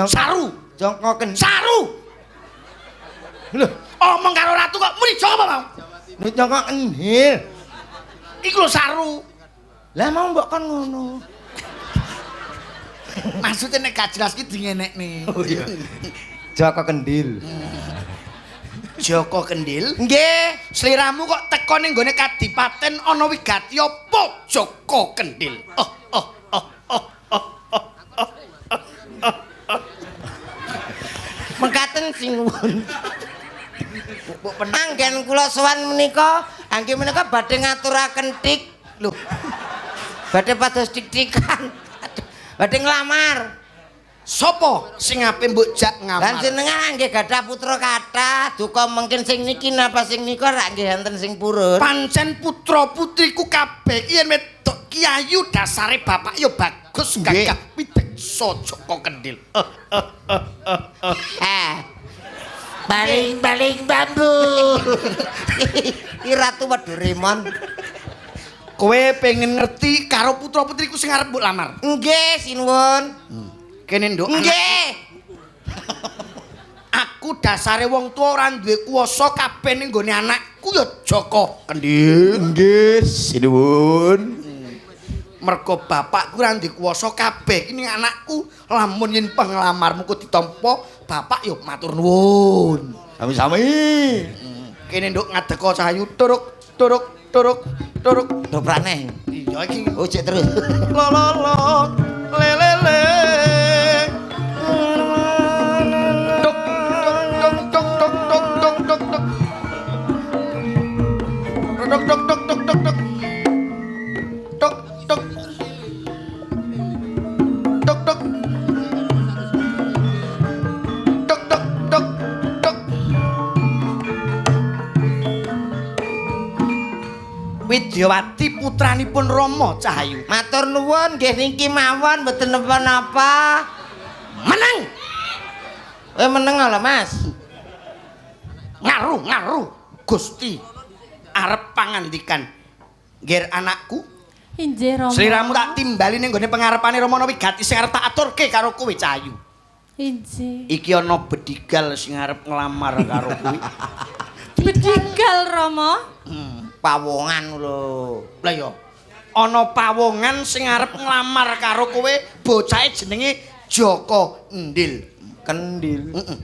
Speaker 1: Saru.
Speaker 2: Jongkok kendil.
Speaker 1: Saru.
Speaker 2: Lho,
Speaker 1: omong karo ratu kok muni jongkok apa mau?
Speaker 2: Lho jongkok kendil.
Speaker 1: Iku lho saru.
Speaker 2: Lah mau mbok kon ngono.
Speaker 1: Maksudnya nek gak jelas ki dingenekne.
Speaker 2: Oh iya. Joko Kendil.
Speaker 1: Joko Kendil?
Speaker 2: Nggih.
Speaker 1: Sliramu kok teko ning gone kadipaten ana wigati apa Joko Kendil? Oh oh oh oh oh oh oh oh.
Speaker 2: Mekaten sinuwun. Anggen kula sowan menika, angge menika badhe ngaturaken tik.
Speaker 1: Lho,
Speaker 2: badhe pados tik-tikan. Badhe nglamar.
Speaker 1: Sopo sing ape mbok jak ngamar?
Speaker 2: Lan jenengan nggih gadah putra kathah, duka mungkin sing niki napa sing nika rak nggih enten sing purun.
Speaker 1: Pancen putra putriku kabeh iki yen wedok ki ayu dasare bapak ya bagus gagah pideksa Joko Kendil.
Speaker 2: Baling-baling bambu. Iki Ratu Weduremon.
Speaker 1: Kowe pengen ngerti karo putra putriku sing arep mbok lamar?
Speaker 2: Nggih, sinuwun.
Speaker 1: Kene nduk.
Speaker 2: Nggih.
Speaker 1: Aku dasare wong tuwa ora duwe kuwasa kabeh ning nggone anakku ya Joko Kendil.
Speaker 3: Nggih, sinuwun.
Speaker 1: Mergo bapakku ora duwe kuwasa kabeh iki ning anakku, lamun yen penglamarmu ku ditampa, bapak ya matur nuwun.
Speaker 3: Sami-sami.
Speaker 1: Kene nduk ngadeka cahayu turuk turuk turuk turuk.
Speaker 2: Dobrane.
Speaker 1: Iya iki.
Speaker 2: Oh, cek terus.
Speaker 1: La la la le le le. Tuk tuk tuk tuk tuk tuk tuk tuk. Tuk tuk tuk tuk tuk tuk. Tuk tuk. Tuk tuk. Tuk tuk tuk tuk. Widyawati putranipun Rama Cahayu.
Speaker 2: Matur nuwun nggih niki mawon mboten napa-napa.
Speaker 1: Meneng.
Speaker 2: Kowe meneng lho, Mas.
Speaker 1: Ngaruh-ngaruh Gusti arep pangandikan. Ngger anakku,
Speaker 4: Injih Rama.
Speaker 1: sliramu tak timbali ning gone pengarepane Rama wigati sing arep tak aturke karo kowe Cahayu.
Speaker 4: Injih.
Speaker 1: Iki ana bedigal sing arep nglamar karo kowe.
Speaker 4: Bedigal Rama.
Speaker 2: Pawongan lho.
Speaker 1: Lah ya, ana pawongan sing arep nglamar karo kowe, bocahe jenenge Joko Endil.
Speaker 2: Kendil.
Speaker 1: Heeh.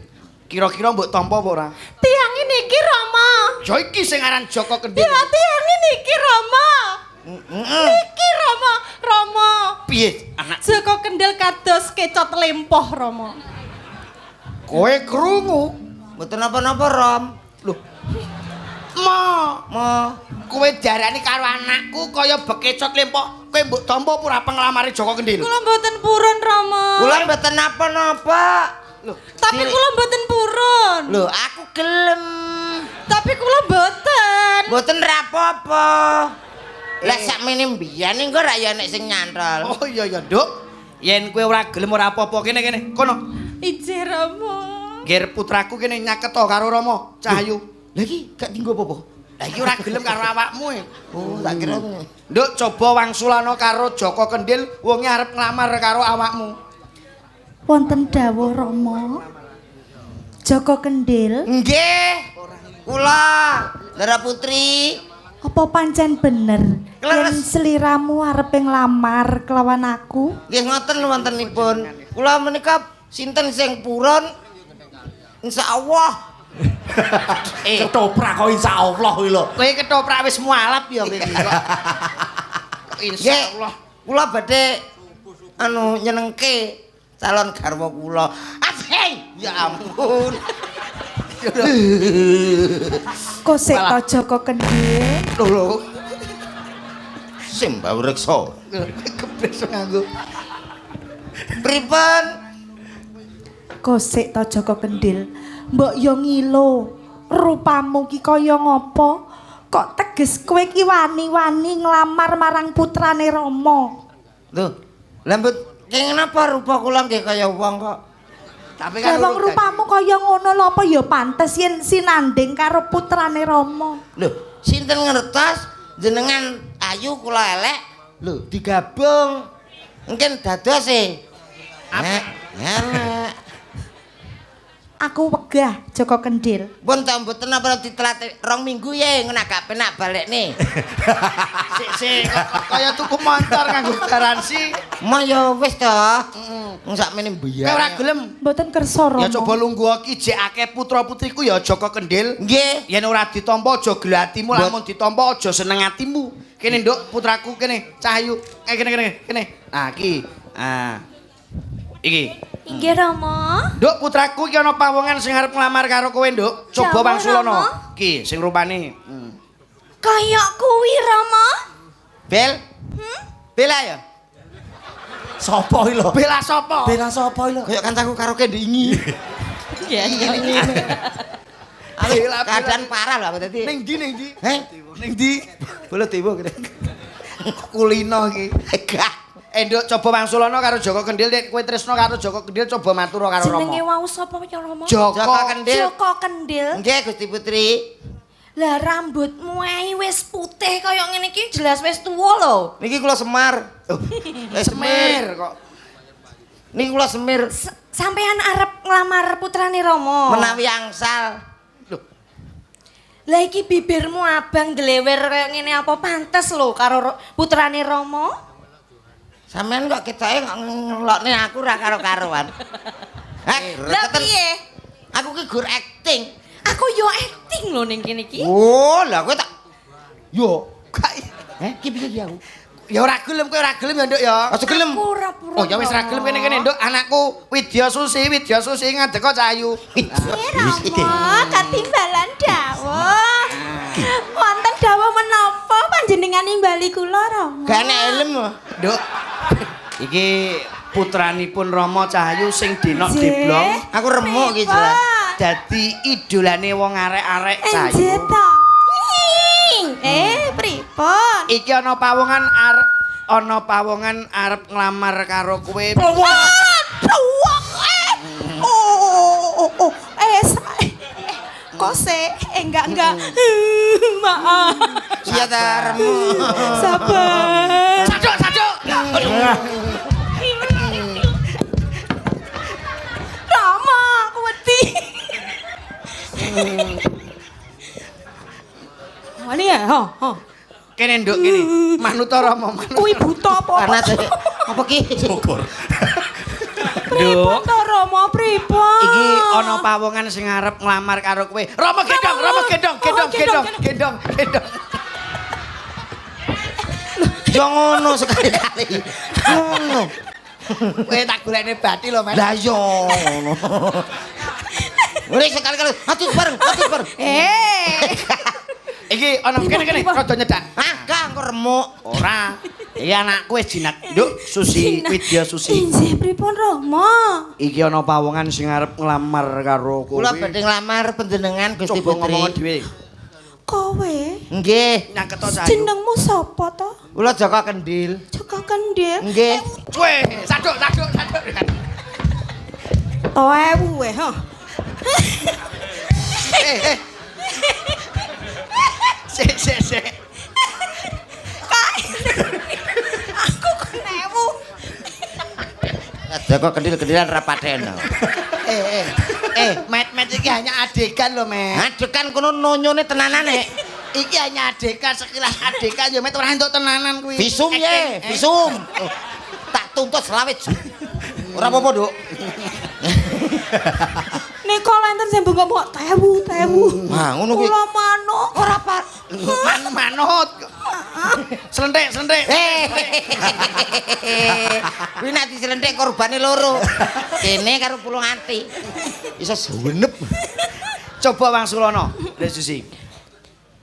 Speaker 1: Kira-kira mbok tampa apa ora?
Speaker 4: Tiange niki Rama.
Speaker 1: Ya iki sing aran Joko Kendil.
Speaker 4: Ya tiange niki Rama. Niki Rama, Rama.
Speaker 1: Piye anak
Speaker 4: Joko Kendil kados kecot lempoh Rama.
Speaker 1: kowe krungu?
Speaker 2: Mboten napa-napa, Rom.
Speaker 1: Lho. Ma,
Speaker 2: Mo.
Speaker 1: kowe diarani karo anakku kaya bekecot lempoh. Kowe mbok tampa apa ora penglamare Joko Kendil?
Speaker 4: Kula mboten purun Rama.
Speaker 2: Kula mboten napa-napa.
Speaker 1: Lho,
Speaker 4: Tapi kula mboten purun.
Speaker 2: Lho, aku gelem.
Speaker 4: Tapi kula mboten.
Speaker 2: Mboten rapopo. Lah sakmene mbiyen engko ra ya nek sing nyantol.
Speaker 1: Oh iya ya, Nduk. Yen kowe ora gelem ora apa-apa kene kene. Kono.
Speaker 4: Ijih Rama.
Speaker 1: Ngger putraku kene nyaketo karo Rama Cahayu.
Speaker 2: Lah iki gak dinggo apa-apa.
Speaker 1: Lah iki ora gelem karo awakmu e.
Speaker 2: Oh, tak kira.
Speaker 1: Nduk coba wangsulana karo Joko Kendil, wonge arep nglamar karo awakmu.
Speaker 5: Wonten dawuh Rama. Joko Kendil,
Speaker 2: Nggih. Kula Ndara Putri.
Speaker 5: apa pancen bener yen
Speaker 2: Kleres.
Speaker 5: sliramu arep nglamar kelawan aku?
Speaker 2: Nggih ngoten wontenipun. Kula menika sinten sing purun insyaallah.
Speaker 3: Ketoprak kok insyaallah kuwi lho.
Speaker 1: Kowe ketoprak wis mualaf ya kowe iki kok. Kok insyaallah.
Speaker 2: Kula badhe anu nyenengke calon garwa kula. Asing. Ya ampun.
Speaker 5: Kok sik to Joko Kendil?
Speaker 1: Lho lho.
Speaker 2: Sing bau reksa.
Speaker 1: Kebres nganggo.
Speaker 2: Pripun?
Speaker 5: Kok sik to Joko Kendil? Mbok yo ngilo, rupamu ki kaya ngopo? Kok teges kowe ki wani-wani nglamar marang putrane Rama?
Speaker 2: Lho, lah mbut kenging napa rupa kula nggih kaya wong kok.
Speaker 1: Tapi
Speaker 5: Lah
Speaker 1: kan
Speaker 5: wong rupamu kaya ngono lho apa ya pantes yen sinanding karo putrane Rama?
Speaker 2: Lho, sinten ngertos jenengan ayu kula elek? Lho, digabung. Mungkin dados e. Nek, elek.
Speaker 5: Aku wegah Joko Kendil.
Speaker 2: Pun ta mboten apa ditelat 2 minggu ye ngono gak penak balekne.
Speaker 1: Sik sik kok kaya tuku motor nganggo garansi.
Speaker 2: Ma ya wis to. Wong sakmene mbiyen.
Speaker 1: Kowe ora gelem.
Speaker 5: Mboten kersa Rama.
Speaker 1: Ya coba lungguh iki jek akeh putra-putriku ya Joko Kendil.
Speaker 2: Nggih.
Speaker 1: Yen ora ditampa aja gelo atimu, lamun ditampa aja seneng atimu. Kene Nduk, putraku kene, Cahayu. Kene kene kene. Nah iki. Ah. Iki.
Speaker 4: Inggih Rama.
Speaker 1: Nduk, putraku iki ana pawongan sing arep nglamar karo kowe, Nduk. Coba
Speaker 4: Jawa,
Speaker 1: wangsulana.
Speaker 4: Rama.
Speaker 1: Iki sing rupane.
Speaker 4: Kaya kuwi Rama.
Speaker 2: Bel. Bela ya?
Speaker 3: Sopo iki lho?
Speaker 1: Bela sapa?
Speaker 3: Bela sapa iki lho?
Speaker 2: Kayak kancaku karaoke ndingi.
Speaker 4: Iya iya.
Speaker 1: Bela, bela.
Speaker 2: Keadaan parah lho aku tadi.
Speaker 1: Ning ndi ning ndi?
Speaker 2: Heh?
Speaker 1: Ning ndi?
Speaker 2: Bola dewa kene.
Speaker 1: Kulino iki.
Speaker 2: Gak.
Speaker 1: Nduk, coba wangsulana karo Joko Kendil, nek kowe tresno karo Joko Kendil coba matur karo Rama.
Speaker 4: Jenenge wau sapa ya Rama?
Speaker 1: Joko
Speaker 2: Joko Kendil.
Speaker 4: Joko Kendil.
Speaker 2: Nggih Gusti Putri.
Speaker 4: Lah rambutmu ae wis putih kaya ngene iki jelas wis tuwa lho.
Speaker 2: Niki kula Semar.
Speaker 1: Semir kok.
Speaker 2: Niki kula Semir.
Speaker 4: Sampean arep nglamar putrane Rama.
Speaker 2: Menawi angsal.
Speaker 1: Lho,
Speaker 4: Lah iki bibirmu abang dlewer kaya ngene apa pantes lho karo putrane Rama?
Speaker 2: Sampeyan kok ketoke kok ngelokne aku ra karo-karuan. Heh,
Speaker 4: Lah piye?
Speaker 2: Aku ki gur acting.
Speaker 4: Aku yo acting lho ning kene iki.
Speaker 2: Oh, lah kowe tak
Speaker 1: yo gak
Speaker 2: Eh, ki piye ki aku?
Speaker 1: ya ora gelem kowe ora gelem ya, Nduk ya.
Speaker 2: Aja gelem.
Speaker 4: Aku ora purun.
Speaker 1: Oh ya wis ra gelem kene kene Nduk, anakku Widya Susi, Widya Susi ngadeka Cahayu.
Speaker 4: Rama, katimbalan dawuh. Wonten dawuh menapa panjenengan nimbali kula, Rama?
Speaker 2: Gak enek helm.
Speaker 1: Nduk. Iki putranipun Rama Cahayu sing dinok deblong
Speaker 2: Aku remuk iki jelas.
Speaker 1: dadi idolane wong arek-arek
Speaker 4: Enje
Speaker 1: Cahayu.
Speaker 4: ta. Pripun?
Speaker 5: Pon.
Speaker 1: Iki ana pawongan arep nglamar karo kowe.
Speaker 5: Aduh, Oh, oh, oh. Kose, enggak. Maaf.
Speaker 2: Iya ta, Remo.
Speaker 5: Sabar.
Speaker 1: Saduk.
Speaker 5: Rama, aku wedi. Wani ya, ho, ho.
Speaker 1: Kene nduk kene. Manut Rama, manut.
Speaker 5: Kuwi buta apa?
Speaker 2: Panas. Apa ki?
Speaker 3: Syukur.
Speaker 5: Pripun to Rama, pripun?
Speaker 1: Iki ana pawongan sing arep nglamar karo kowe. Rama gendong, Rama gendong, gendong, gendong, gendong, gendong.
Speaker 2: Yo ngono sekali-kali. Ngono.
Speaker 1: Kowe tak golekne bathi lho, Mas.
Speaker 2: Lah yo ngono. Wis sekali-kali atus bareng, atus bareng.
Speaker 1: Iki ana kene-kene rada nyedak.
Speaker 2: Ah, gak engko remuk.
Speaker 1: Ora. Iki anakku wis jinak. Nduk, Susi Widya Susi.
Speaker 5: Injih pripun Rama?
Speaker 1: Iki ana pawongan sing arep nglamar karo kowe.
Speaker 2: Kula badhe nglamar panjenengan Gusti
Speaker 1: Coba ngomong
Speaker 2: Putri.
Speaker 1: dhewe.
Speaker 5: Kowe?
Speaker 2: Nggih.
Speaker 1: Nyaketo Cahayu.
Speaker 5: Jenengmu sapa to?
Speaker 2: Kula Jaka Kendil.
Speaker 5: Jaka Kendil.
Speaker 2: Nggih.
Speaker 1: Weh, saduk, saduk, saduk.
Speaker 5: Ewu weh, ha.
Speaker 1: Eh, eh. Sik, sik, sik.
Speaker 5: Aku kenewu.
Speaker 2: Jaka Kendil-kendilan ra paten.
Speaker 1: Met, met iki hanya adegan lho, Met.
Speaker 2: Adegan kono nonyone tenanane.
Speaker 1: Iki hanya adegan, sekilas adegan ya, Met, ora entuk tenanan kuwi.
Speaker 2: Visum ye, visum. Tak tuntut selawe. Ora apa-apa, Nduk.
Speaker 5: Nika lenten sing bengok-bengok tewu, tewu.
Speaker 2: Wah, ngono kuwi.
Speaker 5: Kula manuk.
Speaker 2: Ora pak.
Speaker 1: Manut. Selentik, selentik.
Speaker 2: Kuwi nek diselentik korbane loro. Kene karo pulung ati. Iso suwenep.
Speaker 1: Coba wangsulana, Nduk Susi.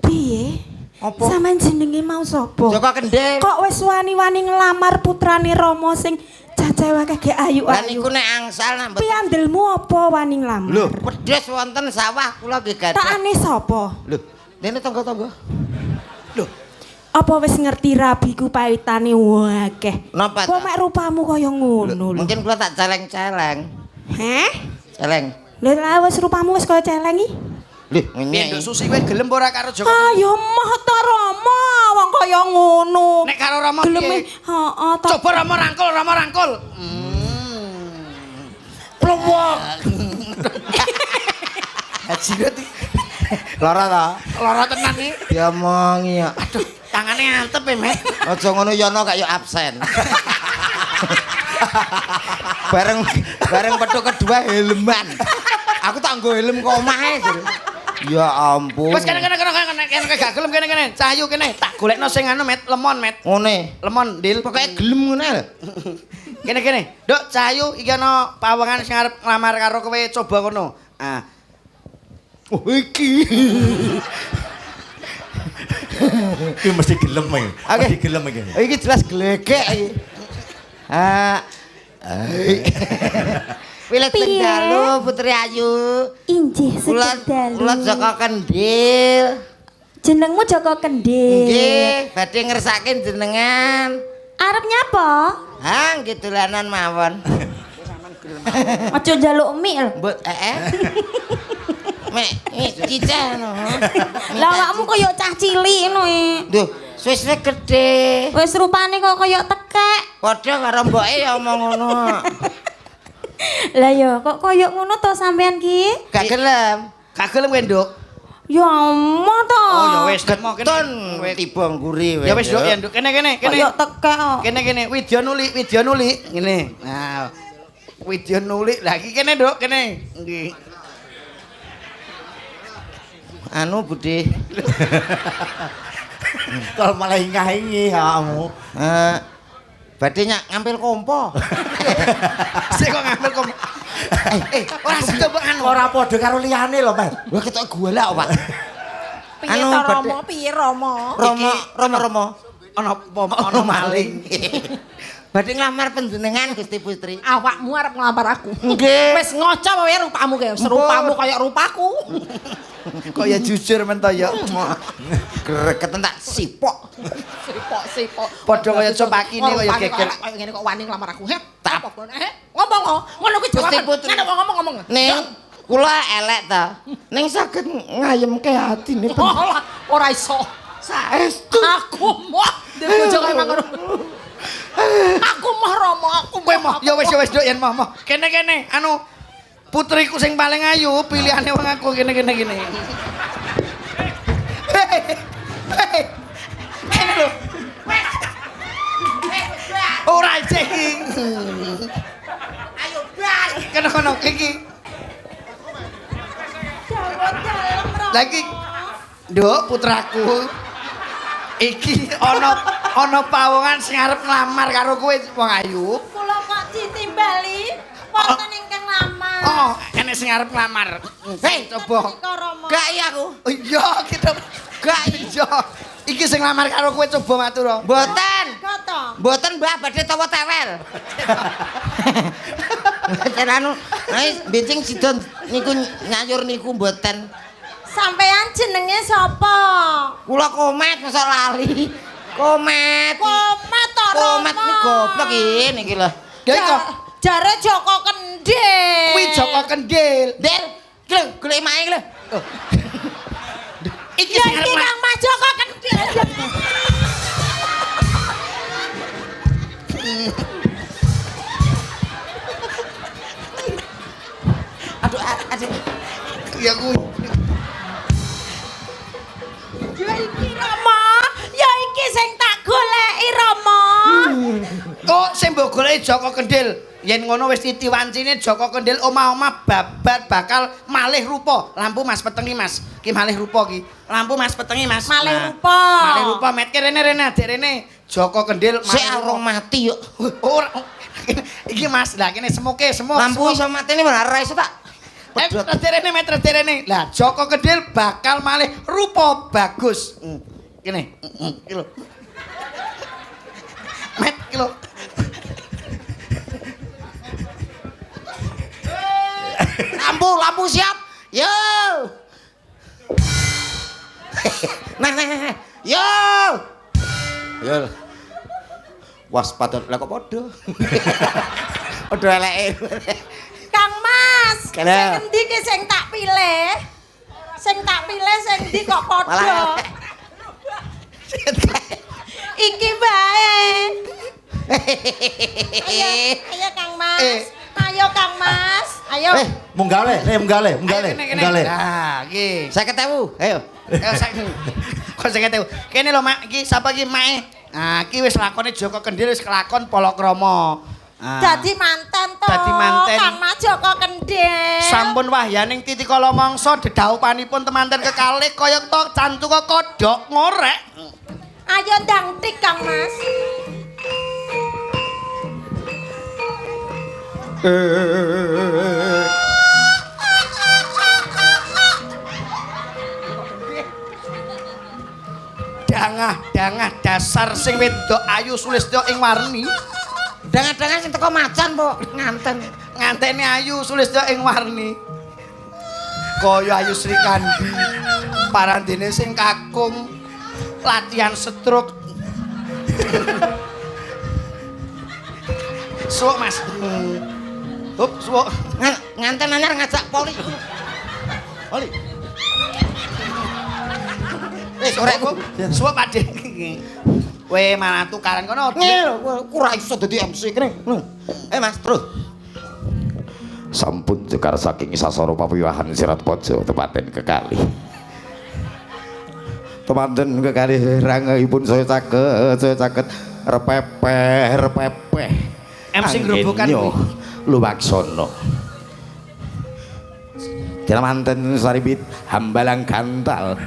Speaker 5: Piye?
Speaker 2: Apa?
Speaker 5: Sampeyan jenenge mau sapa?
Speaker 2: Jaka Kendil.
Speaker 5: Kok wis wani-wani nglamar putrane Rama sing cacah akeh ge
Speaker 2: Lah niku
Speaker 5: ayu-ayu.
Speaker 2: nek angsal nek mboten.
Speaker 5: Piandelmu apa wani nglamar?
Speaker 2: Lho, pedes wonten sawah kula nggih gadah.
Speaker 5: Takane sapa?
Speaker 2: Lho, dene tangga-tangga.
Speaker 1: Lho,
Speaker 5: Apa wis ngerti rabiku pawitane akeh?
Speaker 2: Napa
Speaker 5: Kok
Speaker 2: ta?
Speaker 5: mek rupamu kaya ngono lho.
Speaker 2: Mungkin kula tak celeng-celeng.
Speaker 5: Heh?
Speaker 2: Celeng.
Speaker 5: Lho lah wis rupamu wis kaya celeng iki.
Speaker 2: Lho,
Speaker 1: piye
Speaker 2: ngenyek.
Speaker 1: Nduk Susi kowe gelem apa ora karo Jaka?
Speaker 5: Ayo mah ta Rama, wong kaya ngono.
Speaker 1: Nek karo Rama
Speaker 5: geleme,
Speaker 1: piye?
Speaker 5: heeh ta.
Speaker 1: Coba Rama rangkul, Rama rangkul. Plewok. Haji iki
Speaker 3: Lara ta?
Speaker 1: lara tenan iki.
Speaker 2: Diomongi ya.
Speaker 1: Aduh, tangane antep e, Met.
Speaker 2: Aja ngono Yono gak yo absen. Bareng bareng petuk kedua helman. Aku tak nggo helm kok omahe. Ya ampun.
Speaker 1: Wis kene kene kene kene kene gak gelem kene kene. Cahayu kene tak golekno sing anu Met, lemon Met.
Speaker 2: Ngene.
Speaker 1: Lemon, Dil.
Speaker 2: Pokoke gelem ngene lho.
Speaker 1: Kene kene. Nduk Cahayu iki ana pawongan sing arep nglamar karo kowe, coba kono. Ah.
Speaker 2: Oh iki.
Speaker 3: Iki mesti gelem iki.
Speaker 2: Oke.
Speaker 3: Mesti gelem iki.
Speaker 2: Iki jelas glegek iki. Ah. Wilujeng
Speaker 5: Piye?
Speaker 2: dalu Putri Ayu.
Speaker 5: Injih
Speaker 2: Kula
Speaker 5: sekedar dalu.
Speaker 2: kula Jaka Kendil.
Speaker 5: Jenengmu Jaka Kendil.
Speaker 2: Nggih, badhe ngersake jenengan.
Speaker 5: Arep nyapa?
Speaker 2: Ha, nggih dolanan mawon.
Speaker 5: Aja njaluk mie lho.
Speaker 2: Mbok eh. Mek ciceh no.
Speaker 5: Lah awakmu kaya cah cilik ngono e.
Speaker 2: Duh, suwe-suwe gedhe.
Speaker 5: Wis rupane kok kaya tekek.
Speaker 2: Padha karo mboke ya omong ngono.
Speaker 5: Lah ya kok kaya ngono to sampean ki?
Speaker 2: Gak gelem.
Speaker 1: Gak gelem kowe, Nduk.
Speaker 5: Ya emoh to.
Speaker 1: Oh ya wis, kene
Speaker 2: Ton tiba ngguri
Speaker 1: Ya wis, Nduk, ya Nduk. Kene kene kene.
Speaker 5: Kaya tekek kok.
Speaker 1: Kene kene Widya nuli, Widya nuli. Ngene. Nah. Widya nuli. Lah iki kene, Nduk, kene. Nggih.
Speaker 2: Anu Budi.
Speaker 3: Kalau malah ingahingi kamu.
Speaker 2: Badhe nyak ngambil kompo.
Speaker 1: Sik kok ngambil kom. Ora sida mbok anu.
Speaker 3: Ora padha karo liyane lho, Mas.
Speaker 2: Wah ketok galak, Pak.
Speaker 6: Piye
Speaker 2: Anu,
Speaker 6: to
Speaker 2: badhe-
Speaker 6: Rama? Piye Rama?
Speaker 2: Romo, Romo, Romo.
Speaker 1: Ana apa ana maling.
Speaker 2: Badhe nglamar panjenengan Gusti Putri.
Speaker 6: Awakmu arep nglamar aku.
Speaker 2: Nggih.
Speaker 6: Wis ngoco apa wae rupamu kae? Rupamu kaya rupaku.
Speaker 1: Kok ya jujur men to ya.
Speaker 2: Gregeten tak sipok.
Speaker 6: Sipok sipok.
Speaker 1: Padha kaya copakine kaya geger.
Speaker 6: Kaya ngene kok wani nglamar aku. Heh. Apa ngomong kok. Ngono kuwi
Speaker 2: Gusti
Speaker 6: jawaban.
Speaker 2: Putri.
Speaker 6: Nek wong ngomong-ngomong.
Speaker 2: Ning kula elek ta. Ning saged ngayemke atine.
Speaker 6: Oh, ora iso.
Speaker 2: Saestu.
Speaker 6: Aku moh ndek bojo kaya ngono. Aku moh Rama, aku
Speaker 1: Kowe moh. Ya wis ya wis Nduk yen moh moh. Kene-kene anu putriku sing paling ayu pilihane wong aku kene-kene kene. Kene lho. Ora iki.
Speaker 2: Ayo bar.
Speaker 1: Kene kono iki. Lagi Nduk putraku. Iki ana pawongan sing arep nglamar karo kowe wong ayu.
Speaker 4: Kula kok ditimbali wonten ingkang lamar.
Speaker 1: Oh, enek sing arep nglamar.
Speaker 2: Hei,
Speaker 1: coba.
Speaker 2: Gak iya aku.
Speaker 1: Oh iya, kita
Speaker 2: gak
Speaker 1: iya. Iki sing nglamar karo kowe coba matur.
Speaker 2: Mboten.
Speaker 4: Goto.
Speaker 2: Mboten Mbah badhe tawa tewel. Mboten anu, nek benjing sida niku nyayur niku mboten.
Speaker 4: Sampean jenenge sapa?
Speaker 2: Kula Komet masa lali. Komet.
Speaker 4: Komet to Rama.
Speaker 2: Komet iki goblok iki niki lho.
Speaker 1: Ya iki
Speaker 4: Jare Joko Kendil.
Speaker 1: Kuwi Joko Kendil.
Speaker 2: Ndil, iki lho golek mae iki lho.
Speaker 1: Iki
Speaker 4: Ya
Speaker 1: sing arep
Speaker 4: iki Kang Mas Joko Kendil.
Speaker 2: Aduh, aduh.
Speaker 1: Ya kuwi.
Speaker 4: Ya iki Rama, ya iki sing tak goleki Rama.
Speaker 1: Oh, sing mbok goleki Joko Kendil. Yen ngono wis titi wancine Joko Kendil omah-omah babar bakal malih rupa. Lampu Mas petengi Mas. Ki malih rupa ki. Lampu Mas petengi Mas.
Speaker 4: Malih
Speaker 1: Nah,
Speaker 4: rupa.
Speaker 1: Malih rupa metke rene-rene adek rene. Joko Kendil
Speaker 2: Sik urung mati yo.
Speaker 1: Ora. Iki Mas, lah kene semuke semuk.
Speaker 2: Lampu iso matine ora iso tak.
Speaker 1: Pedhot. Rene meter rene. Lah Joko Kendil bakal malih rupa bagus. Kene. Iki lho. Met iki lho.
Speaker 2: Lampu, lampu siap. Yo. Nah, nah, nah. Yo. Yo. Waspada lah kok padha. Padha eleke.
Speaker 4: Kang Mas, sing
Speaker 2: Kene.
Speaker 4: endi ki sing tak pilih? Sing tak pilih sing endi kok padha? Iki bae. Ayo, ayo Kang Mas. Ayo Kang Mas. Ayo.
Speaker 3: Munggah le, munggah le, munggah le, munggah le.
Speaker 1: Nah, iki.
Speaker 2: 50.000. Ayo.
Speaker 1: Ayo kok 50.000. Kene lho, Mak, iki sapa iki Mae? Nah, iki wis lakone Joko Kendil wis kelakon palakrama.
Speaker 4: Dadi manten to.
Speaker 1: Dadi manten.
Speaker 4: Kang Mas Joko Kendil.
Speaker 1: Sampun wahyaning titikala mangsa dedhaupanipun temanten kekalih kaya to cantuka kodhok ngorek.
Speaker 4: Ayo ndang tik Kang Mas.
Speaker 1: Dangah-dangah dasar sing wedok ayu sulistya ing warni.
Speaker 2: Dangah-dangah sing teko macan po nganten.
Speaker 1: Ngantene ayu sulistya ing warni. Kaya Ayu Sri Kandi. Parandene sing kakung latihan stroke. Suwuk Mas. Hup, suwuk.
Speaker 2: Nganten anyar ngajak poli. Poli.
Speaker 1: Wis ora iku. Suwuk Pak Dik. Kowe malah tukaran kono.
Speaker 2: Ngene lho, ku ora iso dadi MC kene. Mas, terus.
Speaker 7: Sampun jekar saking sasara pawiwahan Sirat Paja tepaten kekalih.
Speaker 2: Temanten kekalih rangipun saya caket repepeh repepeh.
Speaker 1: MC grobokan kuwi.
Speaker 7: Lumaksana. Temanten saribit hambalang gantal.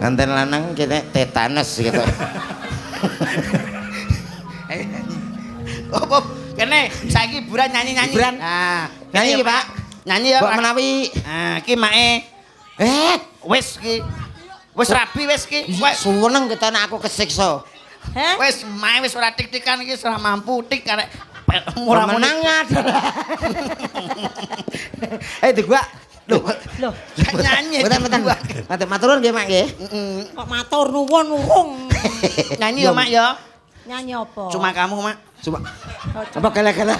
Speaker 2: Nganten lanang kene tetanus gitu.
Speaker 1: Apa kene saiki hiburan nyanyi-nyanyi.
Speaker 2: Hiburan.
Speaker 1: Nah,
Speaker 2: nyanyi iki, Pak.
Speaker 1: Nyanyi ya,
Speaker 2: Mbok menawi.
Speaker 1: Nah, iki mae. Wis iki. Wis rabi wis iki.
Speaker 2: Suweneng ketone aku kesiksa.
Speaker 4: Heh?
Speaker 1: Wis mae wis ora tik-tikan iki wis ora mampu tik karek murah
Speaker 2: Menangnya adalah. Digua.
Speaker 1: Lho,
Speaker 6: Lho,
Speaker 1: nyanyi.
Speaker 2: Mboten mboten. Matur maturun nggih, Mak nggih.
Speaker 6: Kok matur nuwun urung.
Speaker 1: Nyanyi ya, Mak ya.
Speaker 6: Nyanyi apa?
Speaker 1: Cuma kamu, Mak.
Speaker 2: Cuma apa gala-gala.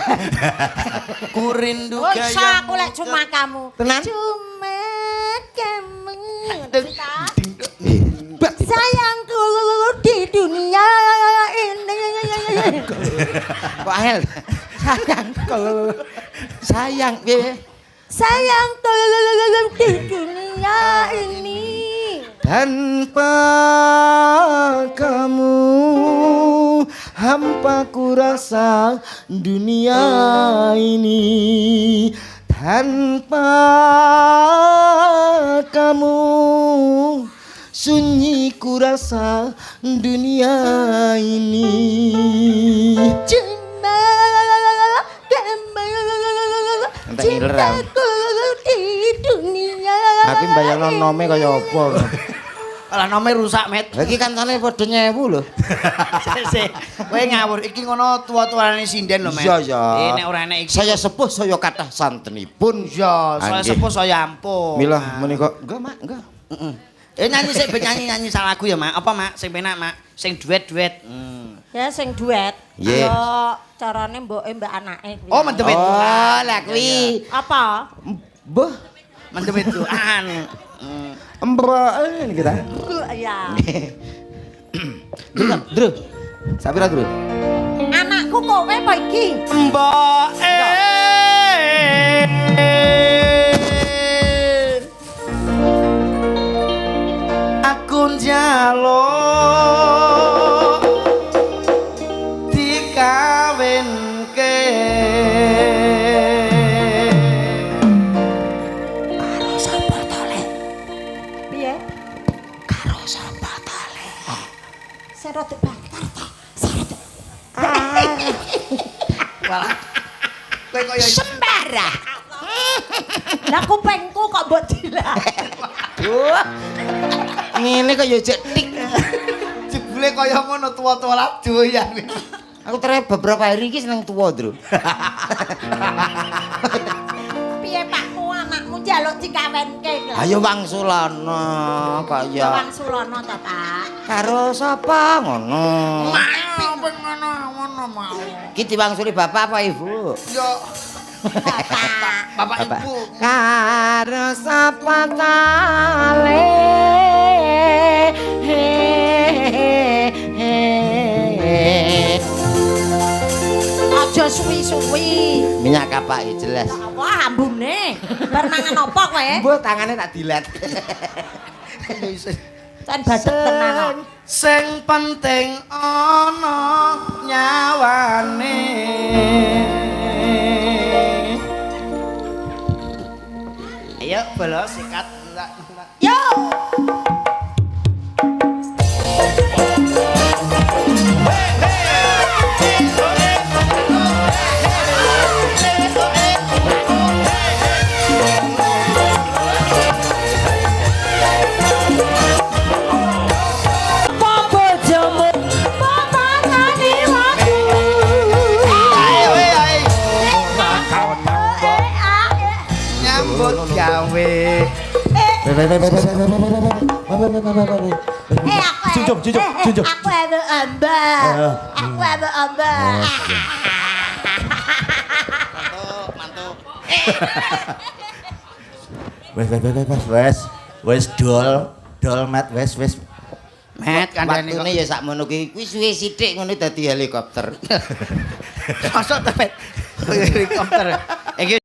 Speaker 1: Ku rindu
Speaker 6: Oh, iso aku lek cuma kamu.
Speaker 2: Tenan?
Speaker 6: Cuma kamu.
Speaker 2: Hebat.
Speaker 6: Sayangku di dunia ini.
Speaker 2: Kok angel. Sayang kalau sayang piye?
Speaker 6: Sayangku di dunia ini.
Speaker 2: Tanpa kamu hampa ku rasa dunia ini. Tanpa kamu sunyi ku rasa dunia ini.
Speaker 6: Cuma kamu.
Speaker 2: Entek ngiler aku.
Speaker 6: Cintaku di dunia.
Speaker 2: Aku mbayangno nome kaya apa.
Speaker 1: Lah nome rusak, Met.
Speaker 2: Lah iki kancane padha nyewu lho.
Speaker 1: Sik. Kowe ngawur iki ngono tua-tuane sinden lho, Met.
Speaker 2: Iya, ya.
Speaker 1: Nek ora enek iki.
Speaker 2: Saya sepuh saya kathah santenipun.
Speaker 1: Iya, saya
Speaker 2: Nggih.
Speaker 1: sepuh saya ampuh.
Speaker 2: Milah menika enggak, Mak, enggak.
Speaker 1: Heeh. Nyanyi sik ben nyanyi salah lagu ya, Mak. Apa, Mak? Sing penak, Mak. Sing duet-duet.
Speaker 6: Ya sing duet.
Speaker 2: Nggih.
Speaker 6: Ya carane mboke mbak anake kuwi.
Speaker 1: Oh, mendem
Speaker 2: Oh, lah kuwi.
Speaker 6: Apa?
Speaker 2: Mbah,
Speaker 1: Mendem wedokan.
Speaker 2: mbak ini kita.
Speaker 6: Ya.
Speaker 2: Dru, Dru. Sapira, Dru?
Speaker 6: Anakku kowe apa iki?
Speaker 1: Mbok aku njaluk dikawinke
Speaker 6: Karo sapa to, Lek? Piye?
Speaker 2: Karo sapa ta, Le?
Speaker 6: Sing rada banter ta. Sing rada
Speaker 1: Walah. Kowe kaya
Speaker 2: Sembara.
Speaker 6: Lah kupingku kok mbok dilak.
Speaker 2: Wah. Ngene kok ya jek tik.
Speaker 1: Jebule kaya ngono tua-tua lah doyan.
Speaker 2: Aku tere beberapa hari iki seneng tuwa, Dru.
Speaker 6: Piye pakmu anakmu njaluk dikawenke lho?
Speaker 2: Ayo wangsulana kaya
Speaker 6: Wangsulana ta, Pak?
Speaker 2: karo sapa ngono.
Speaker 1: Mau ngono ngono mau.
Speaker 2: Iki diwangsuli bapak apa ibu?
Speaker 1: Yo
Speaker 6: Bapak.
Speaker 1: bapak ibu.
Speaker 2: Karo sapa tale.
Speaker 6: Aja suwi-suwi.
Speaker 2: Minyak kapake jelas.
Speaker 6: Wah, ambune. Bar mangan apa kowe?
Speaker 2: Mbah tangane tak dilat.
Speaker 6: Can badhek tenan kok.
Speaker 1: Sing penting ana nyawane. Ayo bolo sikat.
Speaker 6: Yo.
Speaker 1: Ayo ayo. Nyambut gawe.
Speaker 3: Junjung, junjung, junjung.
Speaker 6: Aku ada amba. Aku ada amba.
Speaker 1: Mantuk, mantuk.
Speaker 3: Wes wes wes wes wes. Wes dol, dol mat wes wes.
Speaker 1: Met kandhane kok.
Speaker 2: Waktune ya sakmono kuwi. Kuwi suwe sithik ngono dadi helikopter.
Speaker 1: Mosok ta, Met? Helikopter. Iki